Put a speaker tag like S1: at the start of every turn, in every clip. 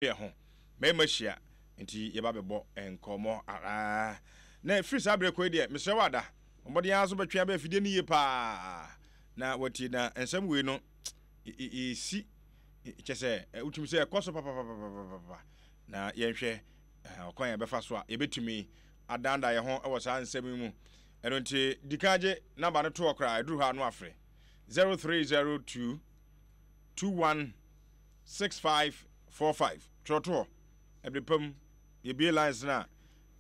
S1: Yɛ ho. Mmarima hyia nti yɛba bɛbɔ nkɔmmɔ araa. Na ɛfiri saa berɛ kɔ yi deɛ, mesrɛ wo ada, bɔ mmɔden ara so bɛtwe abɛ afidie no yie paa na watie. Na nsɛm wei no, ɛsi, kyɛ sɛ wotumi sɛ ɛkɔ so papapapapapa. Na yɛnhwɛ ɔkwan a yɛbɛfa so a yɛbɛtumi adandan yɛn ho wɔ saa nsɛm yi mu. Ɛno nti, di kan gye namba no toɔ koraa, ɛduru hɔ a no afrɛ 0302 21 6545 twerɛtohɔ ɛbere pa mu yɛbie lines no a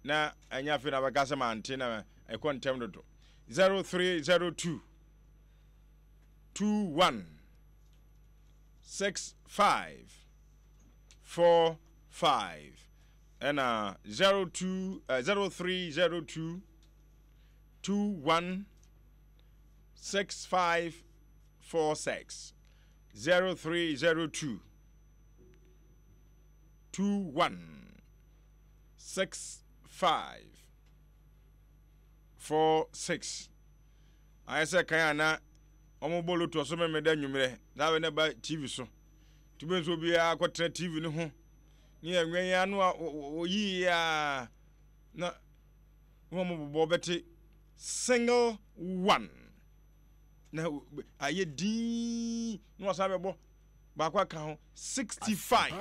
S1: na ɛnyɛ afei na bɛka sɛ mante na ɛkɔ ntɛm dodo 0302 21 65 45 ɛna 02 0302 21 65 46 0302 21 65 46 Ayɛ sɛ kan a na wɔbɔ loto so memeda nnwummerɛ na afei na ɛba TV so. Tumi nso obiara kɔtena TV no ho ne ɛnwɛn ano a wɔyii a na wɔn bobɔ bɛte single one. Na ayɛ dinn na wasan bɛbɔ baako aka ho 65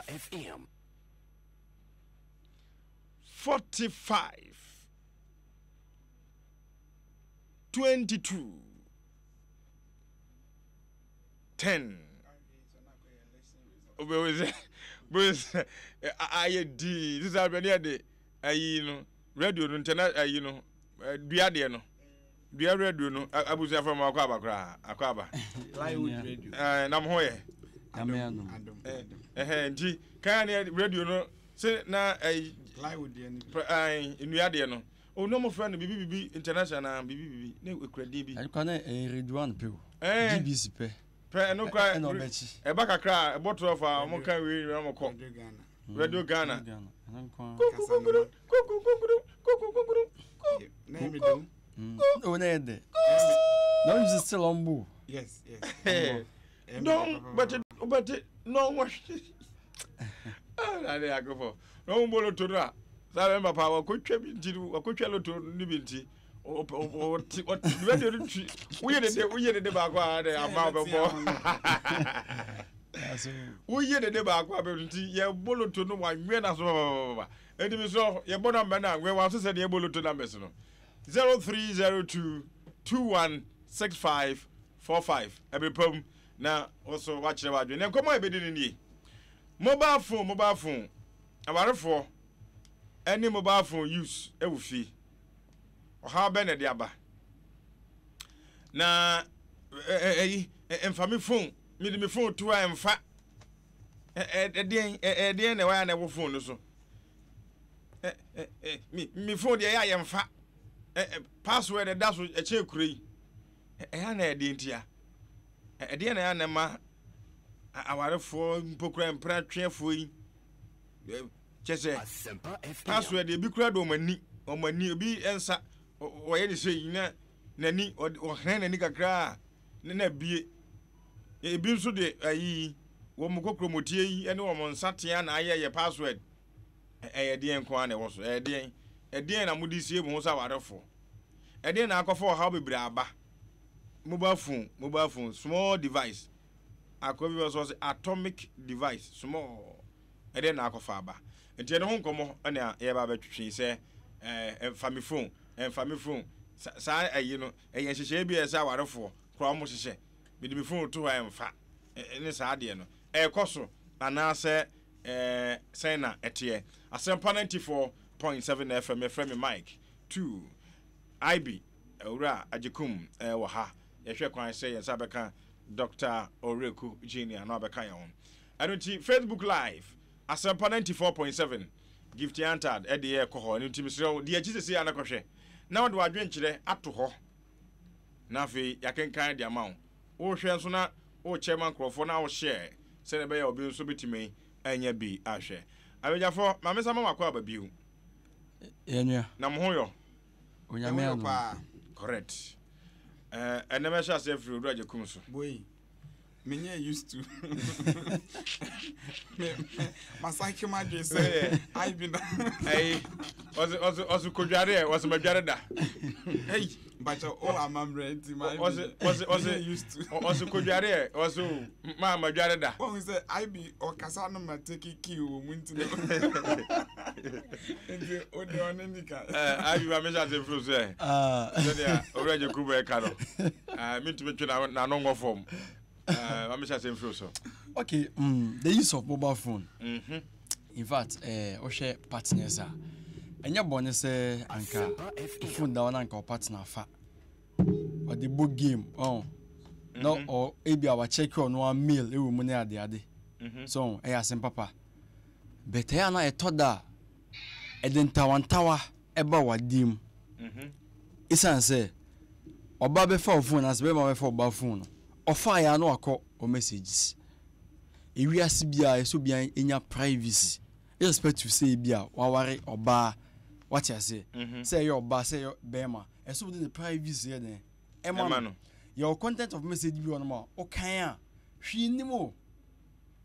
S1: 45 22 10 wobɛhu sɛ wobɛhu sɛ ayɛ dinn sisa bɛ ne yɛde ayi no radio no ntɛna ayi no dua deɛ no Dua radio no abusuafo ma akɔ aba koraa akɔ aba.
S2: Plywood radio.
S1: Ɛɛ na mo ho yɛ. Ɛhɛn nti kan ne radio no se na ɛyi.
S2: Plywood deɛ no.
S1: Ɛɛ nnua deɛ no. O na mo frɛ no bibi bibi international na bibi bibi ne ekura din bi.
S3: Ɛkwa na ɛyɛ radio one pɛ o. Ɛɛ GBC pɛ.
S1: Pɛ ɛno kora
S3: ɛna ɔbɛkyi.
S1: Ɛba kakra a ɛbɔ 12 a wɔn kan wei na wɔn kɔ.
S2: Radio Ghana.
S1: Radio Ghana.
S3: Kuku Oh, na yɛ dɛ. Na ɔn sɛ still ɔmbo.
S2: Yes, yes.
S1: Don bɛte bɛte na ɔmo ah na akofo na ɔmo bɔ loto no a saa bɛ papa wakotwa bi nti wakotwa loto no bi nti ɔte ɔte radio no twi woyɛ dede woyɛ dede baako a de ama ɔbɛbɔ woyɛ dede baako a bɛ nti yɛbɔ loto no wanwɛ na so papapapa Enti mesrɛ wo, yɛbɔ number no a, wɛn w'aso sɛdeɛ yɛbɔ lotto numbers no. 0302 21 65 45. Ɛbere pa mu na wo so woakyerɛ w'adwene. Na nkɔmmɔ a yɛbɛdi no nie. Mobile phone, mobile phone, awarefoɔ ɛne mobile phone use ɛwɔ fie. Ɔhaw bɛn na ɛde aba? Na ɛyi, mfa me phone, mede me phone to a ɛmfa. Ɛdeɛn ɛdeɛn na ɛwɔ a na ɛwɔ phone no so? Me me phone deɛ ɛyɛ a yɛmfa. Password ɛda so ɛkyɛn kuro yi. Ɛyɛ na ɛdeɛn ntia? Ɛdeɛn na ɛyɛ na ɛma awarefoɔ mpo kura mpena tweɛfoɔ yi kyɛ sɛ password ebi kura de wɔn ani wɔn ani ebi nsa wɔyɛ ne sɛ yi na n'ani ɔhɛn n'ani kakra ne na bie. Ebi nso de ayi wɔn kokromoti yi ne wɔn nsatea na ayɛ yɛ password. Ɛyɛ deɛn nko ara na ɛwɔ so? Ɛyɛ deɛn? Ɛdeɛn na mode sie mo ho sɛ awarefoɔ? Ɛdeɛn na akɔfa ɔhaw bebree aba? Mobile phone, mobile phone, small device. Akɔ bi bɛ sɔ sɛ atomic device, small. Ɛdeɛn na akɔfa aba? Nti ɛno ho nkɔmmɔ na yɛba abɛtwetwe sɛ ɛɛ fa me phone, ɛmfa me phone. Saa ɛyi no, ɛyɛ nhyehyɛeɛ bi a ɛsɛ awarefoɔ koraa wɔn hyehyɛ. Mede me phone to hɔ a ɛmfa ne saa adeɛ no. Ɛrekɔ so anaasɛ ɛɛ sɛn na ɛteɛ? Asɛmpa 94.7 FM yɛfrɛ me Mike 2 IB Owura Agyekum wɔ ha. Yɛhwɛ kwan sɛ yɛn nsa bɛka Dr. Owuraku Junior na wabɛka yɛn ho. Ɛno nti Facebook Live Asɛmpa 94.7 Gift Antad ɛde yɛ kɔ hɔ. Ɛno nti mesrɛ wo di akyi sese a na kɔhwɛ na wɔde w'adwenkyerɛ ato hɔ. na afei yɛakenkan de ama wo. Wohwɛ nso na wokyɛ ma nkurɔfoɔ na wohyɛ sɛdeɛ ɛbɛyɛ a obi nso bɛtumi anya bi ahwɛ. Abadwafoɔ, ma me nsa ma mo akɔ aba bio.
S3: Yɛnua.
S1: Na mo ho yɔ?
S3: Onyame adom.
S1: Correct. Ɛnɛ mɛhyɛ aseɛ afiri Owura Agyekum so.
S2: Boi. Menyɛ used to. Me me masake m'adwene sɛ IB na.
S1: Ɛyi ɔsi ɔsi ɔsi kodware ɛ ɔsi madware da.
S2: Ɛyi bakyɛ o amammerɛ nti ma IB.
S1: Ɔsi ɔsi ɔsi
S2: used to.
S1: Ɔsi kodware ɛ ɔsi o maa madware da.
S2: Wɔn sɛ IB ɔkasa no ma take key wɔ mu nti no. Nti o de ɔne nika.
S1: Ɛɛ IB ma mi hyɛ ase furu so ɛ. Sɛdeɛ owura gye kubu ɛka no. Ɛɛ mi ntumi twe n'ano ngɔ fam. Ɛɛ ma mi hyɛ ase furu so.
S3: Okay, the use of mobile phone. Mm -hmm. In fact, wohwɛ partners a, ɛnyɛ bɔne sɛ anka phone da hɔ na anka wo partner fa. Ɔde bɔ game, oh. Na mm-hmm. ɔ ebi a wakyɛke ɔno a mail ɛwɔ mu ne ade ade. Mm-hmm. So ɛyɛ asɛm papa. But ɛyɛ na ɛtɔ da a ɛde ntawantawa ɛba w'adeɛ mu. Mm-hmm. Esiane sɛ ɔba bɛfa wo phone anaasɛ bɛrima bɛfa ɔba phone no, ɔfa yɛ ano akɔ wɔ messages. Ewiase biara ɛsɛ obiara nya privacy irrespective sɛ ebi a waware ɔbaa wate aseɛ mhm. sɛ ɛyɛ ɔbaa sɛ ɛyɛ bɛrima ɛsɛ wode ne privacy yɛ dɛn ɛma no yɛwɔ content of message bi wɔ nom a wokan a hwee nnim o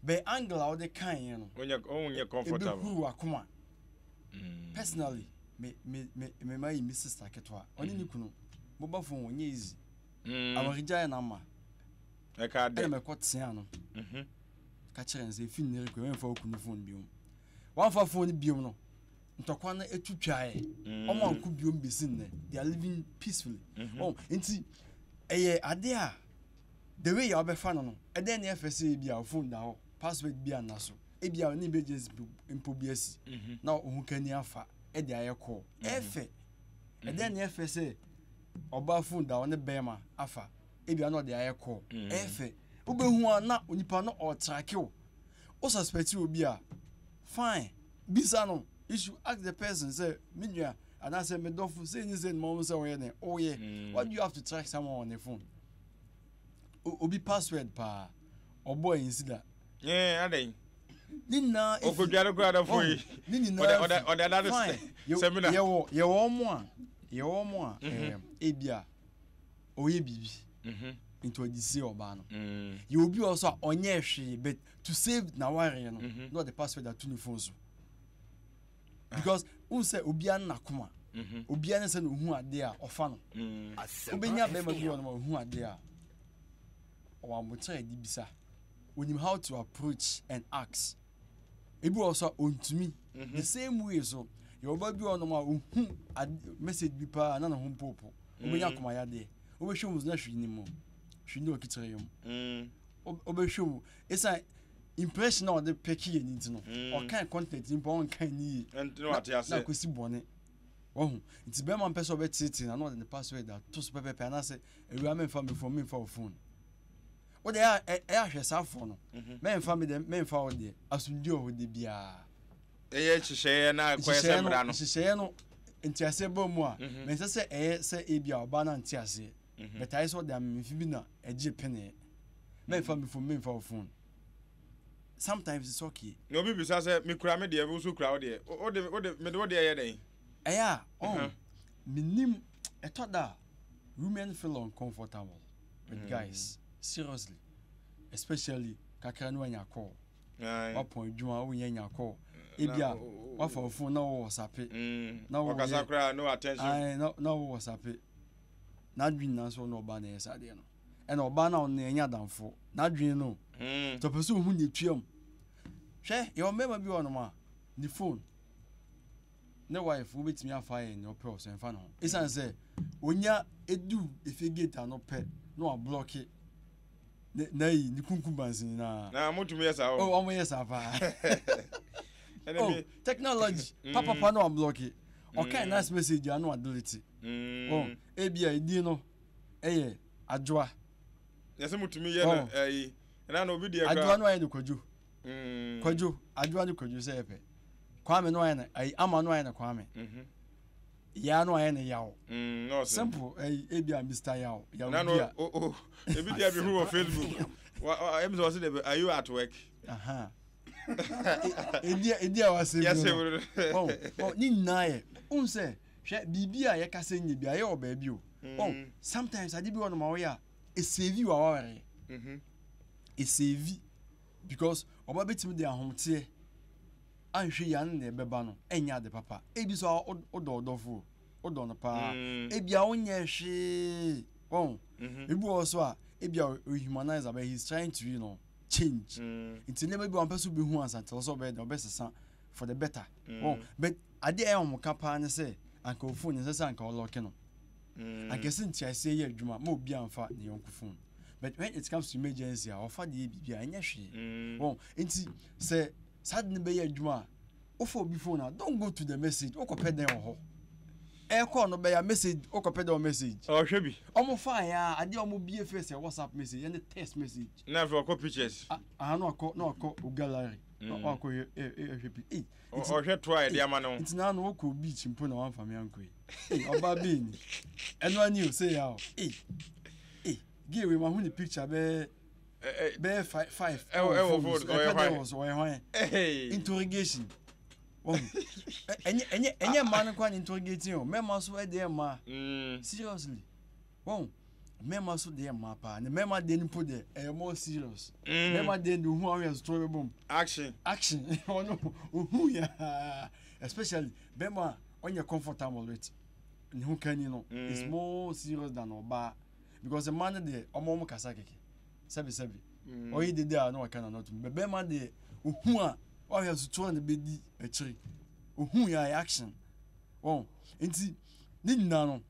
S3: bɛ angle a wode kan yɛ no ɛbɛhuru wakoma mm. personally me me me me ma yi me sister ketewa ɔne ne mm. kunu mobile phone wɔnyɛ easy mm. awaregyaeɛ na ama
S1: Ɛka dɛ.
S3: Ɛna mɛkɔ tea no. Mhm. Ka kyerɛ no sɛ efi nnɛ rekɔ ɛmfa wo kunu phone biom. Wamfa phone biom no, ntɔkwa no etu twaeɛ. Mm. Ɔmo anko biom besi nnɛ. They are living peacefully. Mm -hmm. Oh, nti ɛyɛ ade a the way a wɔbɛfa no no, ɛdɛn na ɛfɛ sɛ ebi a phone da hɔ, password bi anna so. Ebi a ne emergency mpo bi asi. Mm -hmm. Na ohun kani afa ɛde ayɛ call. Mm -hmm. Ɛfɛ. Ɛdɛn na ɛfɛ sɛ ɔbaa phone da hɔ ne bɛrima afa. Ebia na ɔde ayɛ call. Mm. Ɛyɛ fɛ. Wobɛhu a na onipa no ɔtrake wo. Wo suspect obi a, fine. Bisa no. You should ask the person sɛ, me nua anaasɛ me dɔfo sɛ ni sɛ ni ma wɔn sɛ ɔyɛ dɛn ɔyɛ. Mm. Why do you have to track someone on the phone? Obi password paa. Ɔbɔ ɛyɛ nsi da.
S1: Ɛɛ adɛn?
S3: Ne nyinaa efi.
S1: Okodware koraa adɔfo yi.
S3: Ne nyinaa
S1: efi. Ɔde ada ne sɛmina.
S3: Yɛwɔ yɛwɔ wɔn a yɛwɔ wɔn a ɛɛ ebi a. ɔyɛ biribi mhm. nti ɔde sie ɔbaa no mm. yɛ obi wɔ so a ɔnyɛ hwee but to save n'awareɛ no mhm. na ɔde password ato ne phone so ah. because n sɛ obiara no n'akoma mhm. obiara ne sɛ na ohu adeɛ a ɔfa no mm. wobɛnya bɛrima bi wɔ no ma ohu adeɛ a ɔwɔ abotire a yɛde bisa onim how to approach and ask Ebi wɔ hɔ nso a ontumi. Mhm. The same way so yɛwɔ ɔba bi wɔ hɔnom a ohu message bi paa na ne ho mpopo. Obenya mm. akoma yadeɛ. Wobɛhwɛ mu na hwee ni mu. Hwee ni ɔkitire yɛ mu. Mm. Wobɛhwɛ mu. Esan impression a ɔde pɛki yɛ ne nti no. Mm. Ɔkan content mpo ɔnkan ne yie. Na akosi bɔne. Wahu. Nti bɛrima mpɛ sɛ ɔbɛteetee na na ɔde ne password ato so pɛpɛpɛ anaasɛ awura memfa me phone memfa wo phone. Wo deɛ ɛyɛ ahwɛ saa foɔ no. Mhm. Mɛnfa me deɛ mɛnfa wo deɛ asomdwe wɔ hɔ de biara.
S1: Ɛyɛ nhyehyɛeɛ na ɛkɔyɛ sɛ mmara no.
S3: Nhyehyɛeɛ no nteaseɛ ba mu a mhm. mɛnsɛ sɛ ɛyɛ sɛ ebi a ɔbaa no ante aseɛ. Mhm. But ayɛ sɛ ɔde amemfi bi na ɛgye peneɛ. Mɛnfa me phone mɛnfa wo phone. Sometimes it's okay.
S1: Na obi bisa sɛ mekura me deɛ wo so kura wo deɛ wode wode mede wo deɛ yɛ dɛn?
S3: Ɛyɛ a ɔn menim ɛtɔ da a women feel uncomfortable. with mm. guys seriously especially kakra no anya call wapɔn adwuma wonya nya call ebi a wafa wo phone na wowɔ sape
S1: mm. na wɔkasa koraa no attention
S3: na wowɔ sape n'adwene nyinaa nso ɔno ɔbaa na ɛyɛ saa adeɛ no ɛna ɔbaa na ɔno ɛnyɛ adamfo n'adwene no mm. tɔpɛ sɛ ohun ne tuam hwɛ yɛwɔ mmarima bi wɔ nom a ne phone ne wife wobɛtumi afa ayɛ nea ɔpɛ ɔsɛ mfa ne ho ɛsiane sɛ ɔnya ɛdu efie gate ano pɛ na wablɔke na yi ne kunkum bansi nyinaa
S1: na motumi yɛ saa
S3: o oh, ɔmo yɛ saa paa oh technology mm. papapa na wablɔke ɔka mm. nice message ano adelete mm. oh ebi a edin no ɛyɛ adwoa
S1: yɛsɛ motumi yɛ no ɛyi ɛna na obi deɛ
S3: koraa adwoa no ayɛ no kwadwo Mm. Kwadwo, Adwoa ne Kwadwo sɛ yɛ pɛ. Kwame no ayɛ no ayi Ama no ayɛ no Kwame. Mm-hmm. Yaa no ayɛ no Yaw. Mm, Simple ɛyi ebi a Mr. Yaw. Yaw
S1: bi a. O o ebi deɛ bi hu wɔ Facebook. Wa wa ebi sɛ ɔsi de are you at work?
S3: Aha. Edi edi a wase bi no. Ɔ ɔ ne nyinaa yɛ. Ohun sɛ hwɛ biribi a yɛka sɛ nye bi ayɛ wɔ baabi o. Ɔ mm. sometimes ade bi wɔ no ma wɔyɛ a esevi wɔ awareɛ. Mm-hmm. Ɛsave because ɔba bɛtumi de ahometeɛ anhwɛ yie a ne deɛ ɛbɛba no ɛnyɛ ade papa. Ebi so a wodɔ ɔdɔfo o, wodɔ no paa. Ebi a wonyɛ hwee wɔn. Ebi wɔ hɔ so a ebi a ɔhumanize but he's trying to you know change. Nti nneɛma bi wɔ hɔ a ɔmpɛ sɛ obehu ansa nti ɔsɛ ɔbɛyɛ dɛ ɔbɛsesa for the better. Wɔn but adeɛ a ɛyɛ wɔn ka paa ne sɛ anka o phone ɛnsɛ sɛ anka ɔlɔke no. Anka ɛsɛ nteaseɛ yɛ adwuma ma obi amfa ne yɔnko phone. But when it comes to emergency a ɔfa de yɛ biribi a ɛnyɛ hwee. Wɔn nti sɛ saa de no bɛyɛ adwuma a wofa obi phone a don't go to the message wokɔpɛ dɛn wɔ hɔ ɛkɔ no bɛyɛ message wokɔpɛ dɛn wɔ message.
S1: Ɔhwɛ bi.
S3: Ɔmo fa yɛ a adeɛ a ɔmo bie first yɛ WhatsApp message ɛne text message.
S1: Na afei ɔkɔ pictures.
S3: Aha na ɔkɔ na ɔkɔ o gallery na ɔkɔ hwɛ ɛ ɛhwɛ pi. Ei
S1: Ɔhwɛ to a yɛde ama no.
S3: Nti na ano wokɔ beach mpo na wamfa me ankɔ yi. Ei ɔbaa bɛyi ni ɛno ani o sɛ ya o. Ei ei gay wei ma hu ne picture bɛɛ. Bɛyɛ 5
S1: ɛwɔ phone so ɔyɛ hwan
S3: wɔ so ɔyɛ hwan interrogation wɔn ɛnyɛ ɛnyɛ ɛnyɛ mmaa no kwan interrogating o mmarima nso ɛdeɛ mmaa seriously wɔn mmarima nso deɛ mmaa paa ne mmarima deɛ no mpo deɛ ɛyɛ more serious mmarima deɛ no ohun ahwɛ so bɛ bom
S1: action
S3: action ɔno ohun ya especially bɛrima ɔnyɛ comfortable with ne ho kani no is more serious than ɔbaa because mmaa no deɛ ɔmo ɔmo kasa kɛkɛ. Sɛbi sɛbi. Ɔyɛ dede a na waka n'ano atom. Bɛ bɛrima deɛ ohu a wahwɛ asotoɔ na bɛdi akyire. Ohu yɛ ayɛ action. Wɔn nti ne nyinaa no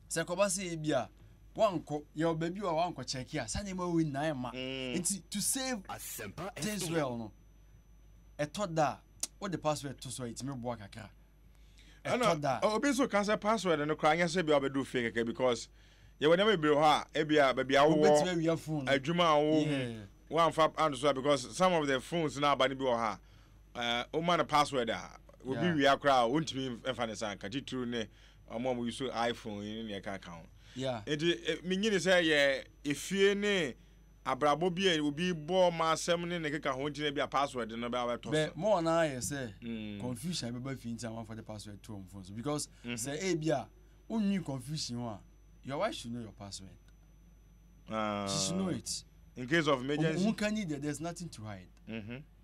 S3: sɛ kɔba sɛ ebi a wankɔ yɛ baabi a wankɔ kyɛke a saa nneɛma wei nyinaa ɛma. Nti to save things well no ɛtɔ da a wode password to so a ɛtumi boa kakra.
S1: Ɛtɔ da a. Obi nso ka sɛ password no koraa nyɛ sɛ bi a wobɛduru fie kɛkɛ because yɛwɔ nneɛma bebree wɔ hɔ a ebi a baabi a wowɔ adwuma a wowɔ mu woamfa anto so a because some of the phones no aba no bi wɔ hɔ a woma no password a obi wia koraa a wontumi mfa ne nsa nka titiriw ne wɔn a wɔyi so iPhone yi ne nea ɛka ka ho. Nti menyini sɛ yɛ efie ne abrabɔ bi a obi bɔ ma asɛm ne ne keka ho nti na bi a password no bɛ abɛtɔ so.
S3: Bɛ more na ayɛ sɛ confusion bɛba fie nti amanfoɔ de password to wɔn phone so because sɛ ebi a wonwi confusion ho a your wife should know your password. She should know it.
S1: In case of emergency.
S3: Ohun kan ni there there's nothing to hide.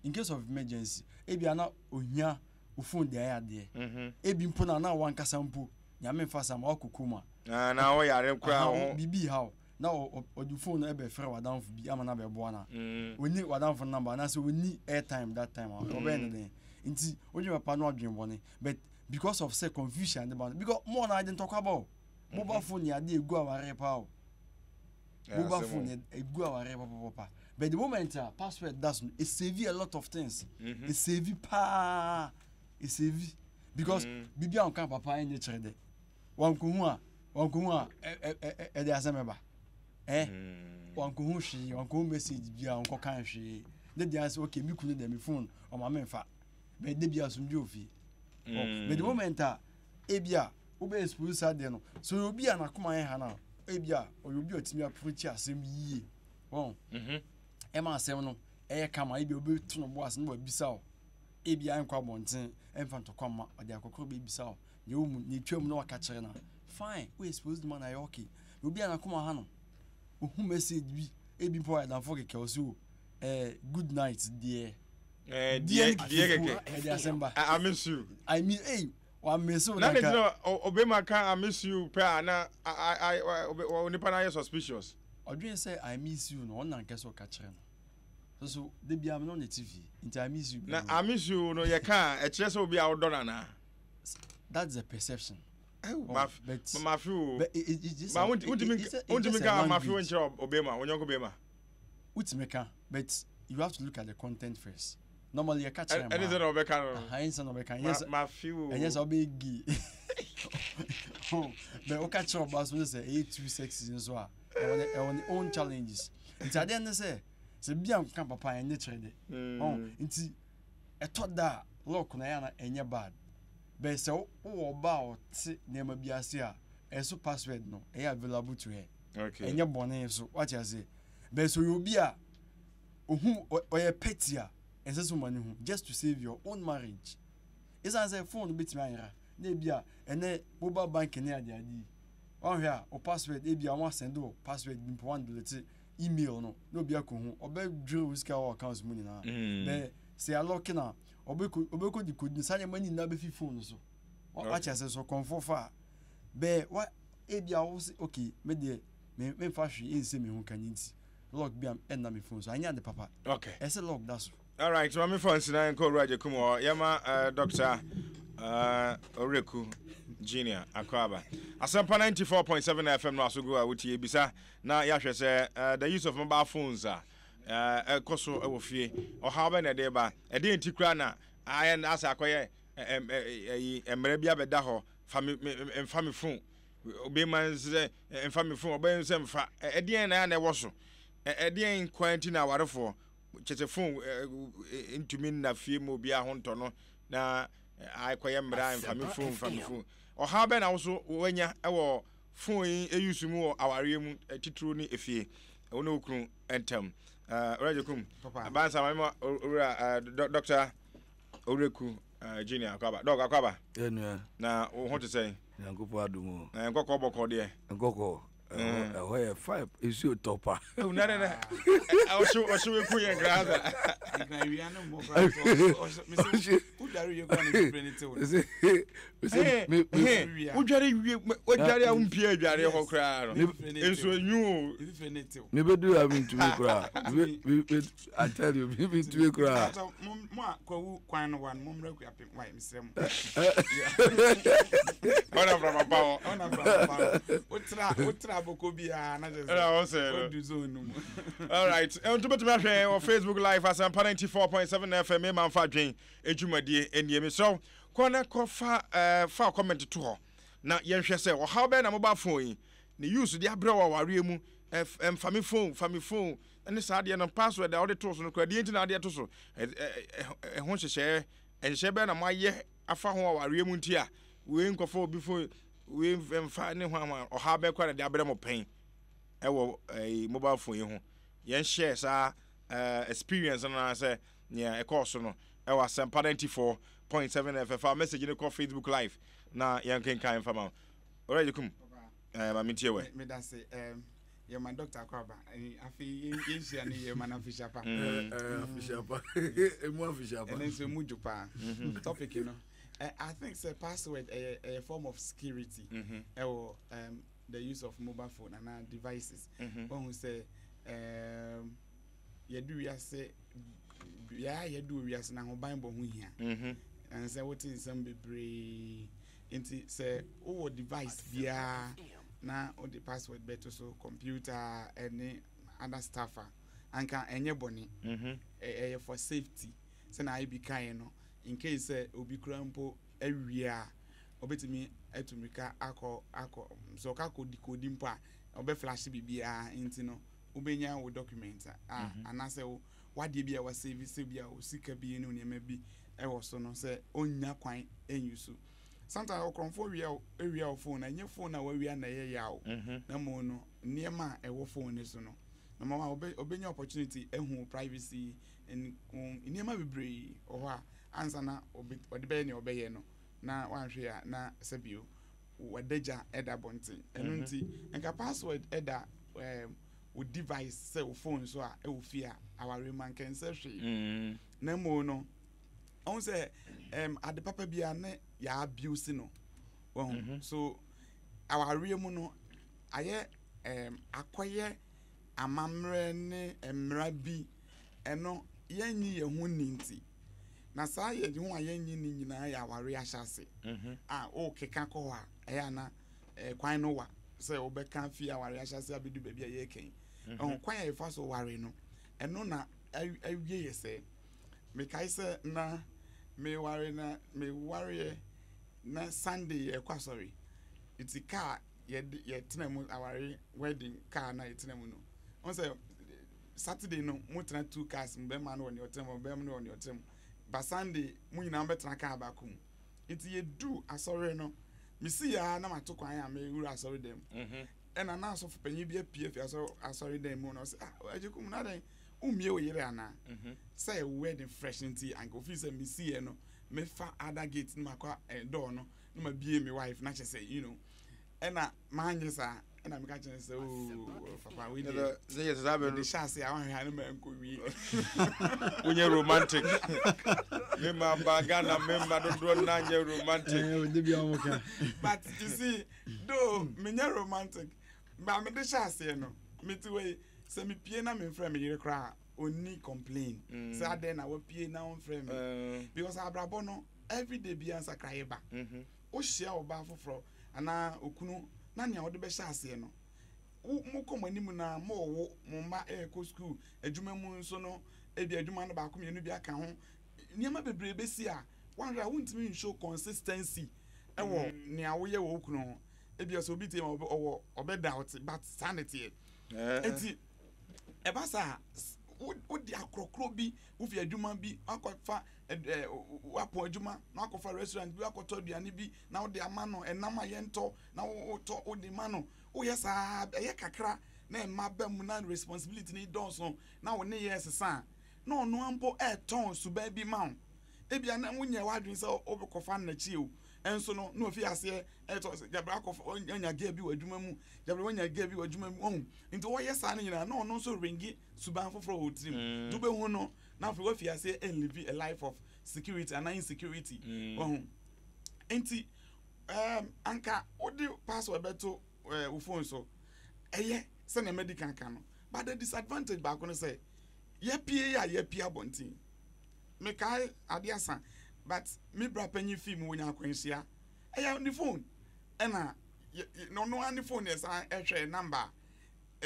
S3: In case of emergency ebi a na ohia wo phone de ayɛ adeɛ. Ebi mpo na na wankasa mpo nyame nfa sa ma wakɔ koma.
S1: Na na ɔyare koraa ho.
S3: Bibi ha o. Na ɔde phone no ɛbɛfrɛ w'adamfo bi ama no abɛboa no a ɔnni w'adamfo no number anaasɛ ɔnni airtime that time a ɔbɛyɛ no dɛn nti wodwen papa no adwen bɔne but because of sɛ confusion de ba no because mo na ade ntɔkwa ba o mobile phone yɛ ade egu awareɛ paa o mobile phone yɛ egu awareɛ papapapa but the moment a password da so no it save a lot of things it save paa it save because biribi a ɔka papa ɛnyɛ kyerɛ dɛ wankohu a wankohu a ɛde asɛm ɛba ɛ wankohu hwee wankohu message bi a wankɔka hwee ne deɛ asɛ okay mi kunu deɛ mi phone ɔma mi nfa bɛɛ de bi asomdwe ofie but the moment a ebi a wobɛ expose saa deɛ no so yɛ obi a n'akoma yɛ ha na ebi a ɔyɛ obi a ɔtumi approach asɛm yie wɔn ɛma asɛm no ɛyɛ kama ebi a obi to no bo ase na wabisa o ebi a nkɔ abɔnten ɛnfa ntɔkwa mma ɔde akɔkɔrɔ bɛ bisa o. Deɛ ɛwɔ mu, nea ɛtwa mu na waka kyerɛ no a, fine, wo expose no ma no ayɛ okay. Na obi a n'akoma ha no, ohu message bi, ebi mpo ɔyɛ adamfo kɛkɛ, ɔse o, eh, good night deɛ.
S1: Eh, deɛ, deɛ kɛkɛ.
S3: Ɛde asɛm ba.
S1: I miss you.
S3: I mean, hey, wa miss wo
S1: na nka. Na ne gyina obema ka I miss you pɛ a na onipa no ayɛ suspicious.
S3: Ɔdwen sɛ I miss you no, ɔno na nkɛ sɛ ɔka kyerɛ no. So so, da biara me ne wo na ɛte fie, nti I miss you.
S1: Na I miss you no yɛ ka a, ɛkyerɛ sɛ obi a wodɔ no anaa?
S3: That's the perception.
S1: Oh, but mafi o. But it, it, just a, it, ka mafi o nkyerɛ obema, onyɔnko bema.
S3: Wotumi ka, but you have to look at the content first. Normally yɛ ka kyerɛ
S1: ma. Ɛne sɛ na ɔbɛka no.
S3: Ɛne sɛ na ɔbɛka. Ɛnyɛ
S1: mafi o.
S3: Ɛnyɛ sɛ ɔbɛyɛ gay. But woka kyerɛ ɔbaa so sɛ ɛyɛ too sexy nso a, ɛwɔ ne own challenges. Nti adeɛ ne sɛ, sɛ bi a nka papa ɛnyɛ kyerɛ de. Nti ɛtɔ da a lock no ɛyɛ a na ɛnyɛ bad but sɛ wowɔ ɔba a ɔte nneɛma bi ase a ɛso password no ɛyɛ available to her
S1: okay.
S3: ɛnyɛ bɔne so wate aseɛ but sɛ ɔyɛ obi a ohu ɔyɛ petty a ɛnsɛ sɛ ɔma no hu just to save your own marriage ɛsiane sɛ phone no bɛtumi ayera na ebi a ɛnɛ mobile banking ne adeade yi wanhwɛ a o password ebi a wɔn asɛnde o password bi mpo wɔn delete. email no na obi akɔhu, ɔbɛdwere wo sika wɔ accounts mu nyinaa. Bɛ sɛ yɛalɔke no a, ɔbɛkɔ ɔbɛkɔ decode no, saa nneɛma no nyinaa bɛfi phone no so. Wakyɛ sɛ sɛ ɔkɔmfoɔ fa a, bɛ wa ebia wo se okay me deɛ me memfa hwee ɛnsɛ me ho ka ne nti lock bi a ɛnna me phone so, anyɛ ade papa.
S1: Okay.
S3: Ɛsɛ lock da so.
S1: Alright, ma mefa nsina nkɔ Owura Agyekum hɔ. Yɛma uh, Dr. Uh, Owuraku Junior Akwaaba. Asɛmpa 94.7 FM no asogo a wotie bisa na yɛahwɛ sɛ uh, the use of mobile phones a ɛkɔ uh, so wɔ fie. Ɔhaw bɛ na ɛde ba. Ɛdeɛ nti koraa na ayɛ na asɛ akɔyɛ ɛyi mmerɛ bi abɛda hɔ fa me mfa me phone. Obi ma sɛ mfa me phone, ɔbɛn sɛ mfa. Ɛdeɛn na ɛwɔ so. Ɛdeɛn kwan nti na awarefoɔ kyerɛ sɛ phone ntumi nna fie ma obiara ho ntɔ no na akɔyɛ mmerɛ a mfa me phone mfa me phone. Ɔhaw bɛn na wo so wanya wɔ phone yi use mu wɔ awareɛ mu titiriw ne efie wo ne wo kunu ntam? Owura Gyekum, Bansa ma mema owura Dr. Owuraku Junior Akwaba. Dɔk Akwaba.
S4: Yɛ
S1: Na wo ho te sɛn?
S4: Nyankopɔn adom o.
S1: Na nkɔkɔ bɔkɔ deɛ.
S4: Nkɔkɔ. Ɛhɔ yɛ five nsuo tɔ pa.
S1: Na na na ɔhyew ɔhyew eku yɛn koraa sa.
S2: Nkran wia no mmɔ koraa ɔhye wodware wie koraa na efifire ne tew no.
S1: Wodware wie wodware a wompie adware hɔ koraa no nsuo nyu o.
S2: Efifire ne tew.
S4: Mebedu ha mentumi koraa. I tell you mentumi koraa.
S2: Mo a kwawu kwan no wa no mommra Akuapem wae mesrɛ mo.
S1: Ɔna mframa pa hɔ.
S2: Ɔna mframa pa hɔ. Wotra wotra bɔkɔ biara na kyerɛ sɛ wodu zone no mu.
S1: All right. Nti bɛtumi ahwɛ wɔ Facebook Live Asɛmpa 94.7 FM me manfa adwen adwumadie nie. Mesrɛ wo kɔ na kɔ fa eh, fa comment to hɔ na yɛnhwɛ sɛ ɔhaw bɛn na mobile phone yi ne use de abrɛ wɔ awareɛ mu. Ɛmfa me phone, fa me phone ne saa adeɛ no password a wode too so no koraa deɛ nti na adeɛ to so ɛho nhyehyɛɛ nhyehyɛɛ bɛn na moayɛ afa ho awareɛ mu nti a wei nkɔfa obi phone wei mfa ne ho ahoa ɔhaw bɛn koraa na de abrɛ mo pɛn ɛwɔ ɛyi mobile phone yi ho yɛn share saa ɛɛ experience no anaasɛ nea ɛkɔɔ so no ɛwɔ Asɛmpa 94.7 FM fa message no kɔ Facebook live na yɛn kenkan mfa ma wo ɔrɛ kum ɛɛ maame tie wɛ.
S2: Medase ɛɛm yɛ ma doctor akɔ aba afei yɛnhyia no yɛ ma no afehyia pa.
S4: Afehyia pa emu afehyia pa.
S2: Ɛno nso emu dwo paa topic no I think sɛ password ɛyɛ ɛyɛ form of security ɛwɔ um, the use of mobile phone anaa devices. Wɔn sɛ um, yɛde wiase yɛ a yɛde wiase na ahobanbɔ ho hia. Ɛnsɛ wote nsɛm bebree. Nti sɛ wowɔ device biara na wode password bɛto so, computer ɛne other stuff a, anka ɛnyɛ bɔne. Ɛyɛ for safety. Sɛnea IB kaeɛ no, in case sɛ obi kura mpo awie a, obetumi atu mmirika akɔ akɔ sɛ ɔka akɔ decode mpo a, ɔbɛ flash biribiara nti no wobɛnya wo document a anaasɛ wo wadeɛ bi a wasave sɛ bi a wo sika bi ne nneɛma bi ɛwɔ so no sɛ ɔnnya kwan ɛnyi so. Sometimes ɔkorɔmfoɔ wia wia wo phone a, ɛnyɛ phone a wawia na ɛyɛ yaw na mmom no nneɛma a ɛwɔ phone no so no. Number one, ɔbɛnya opportunity ɛhu privacy and nneɛma bebree wɔ hɔ a ansa na ɔde bɛyɛ nea ɔbɛyɛ no na wanhwɛ a na sɛbio wadagya ɛda abɔnten. Ɛno nti nka password ɛda wo device sɛ wo phone so a ɛwɔ fie a awareɛ mu anka ɛnsɛ hwee. Na mmom no ɔhu sɛ ade papa biara ne yɛ abuse no wɔn so awareɛ mu no ayɛ akɔyɛ amammerɛ ne mmara bi ɛno yɛnyi yɛn ho ni nti na saa yɛn ho a yɛnyi ni nyinaa yɛ awareɛ ahyɛ a ɔrekeka kɔ hɔ a ɛyɛ ana kwan no wa sɛ wobɛka fie awareɛ ahyɛ ase abɛdu baabi a yɛreka yi ɛho kwan a yɛfa so ware no ɛno na awie yɛ sɛ mekae sɛ na meware na mewareɛ na Sunday yɛkɔ asɔre nti kaa yɛde yɛtena mu aware wedding kaa na yɛtena mu no wɔn sɛ Saturday no mo tena two cars mu bɛrima no wɔ nea ɔtena mu bɛrima no wɔ nea ɔtena mu ba Sunday mo nyinaa bɛtena kaa baako mu nti yɛdu asɔre no mesi ya na mato kwan a mewura asɔre dɛm ɛna na asɔfo panyin bi apue afi asɔre asɔre dɛm mu na ɔsɛ ah Agyekum na dɛn wommie wo yere anaa sɛ wedding fresh nti anka ofii sɛ mesi yɛ no mefa other gate no makɔ door no na mabie me wife na kyɛ sɛ you know. Ɛna manyɛ saa, ɛna meka kyerɛ no sɛ, "Oh, papa, wei deɛ
S1: sɛ yɛ saa bɛ
S2: mede hyɛ ase a woahwɛ a ne mankɔ wie."
S1: Wonyɛ romantic. Mema ba Ghana, mema dodoɔ na nyɛ romantic.
S3: De bia wɔn ka.
S2: But you see, though menyɛ romantic, but mede hyɛ aseɛ no, mete wei, sɛ mepie na memfrɛ me yere koraa a, ɔnni complain sɛ adɛn na wapie na womfrɛ me, because abrabɔ no, everyday biara nsakraeɛ ba. Wohyia ɔbaa foforɔ anaa okunu na nea wode bɛhyɛ aseɛ no, wo mokɔ mo anim na morewo mo mma, ɛrekɔ sukuu, adwuma mu nso no, ebi adwuma no baako mmienu bi aka ho, nneɛma bebree bɛsi a woahwɛ a wontumi nshow consistency ɛwɔ nea woyɛ wɔ wo kunu ho. Ebi sɛ obi tie ma ɔwɔ ɔbɛ doubt, but saa na ɛteɛ. Eti ɛba saa, wode akorɔkorɔ bi, wofi adwuma bi wakɔfa, ɛ wapɔn adwuma na wakɔfa restaurant bi, wakɔtɔ aduane bi na wode ama no, ɛnam a yɛntɔ na wotɔ wode ma no. Woyɛ saa, ɛyɛ kakra na ɛma ba mu na responsibility no dɔɔso na wo ne yɛ sesa a, na ɔno ampo ɛtɔn suban bi ma wo. Ebia na wonyɛ w'adwene sɛ wobɛkɔfa no n'akyi o, ɛnso no na ofi aseɛ ɛtɔ sɛ gyabra akɔfa, anya girl bi wɔ adwuma mu, gyabra wanya girl bi wɔ adwuma mu. Ɔho nti wɔyɛ saa no nyinaa na ɔno nso ringi suban foforɔ wɔ tirim nti wobɛhu no na afei wafi aseɛ ɛnlive a life of security anaa insecurity. Ɔho nti anka wode password bɛto wo phone so, ɛyɛ sɛnea madi kan ka no, but the disadvantage baako no sɛ yɛpie yɛ a yɛpie abɔnten. Mekae ade asa, but me bra panyin fii mu, wɔnya akwanhyia, ɛyɛ ne phone ɛna ɔno ara ne phone yɛ san ɛhwɛ number a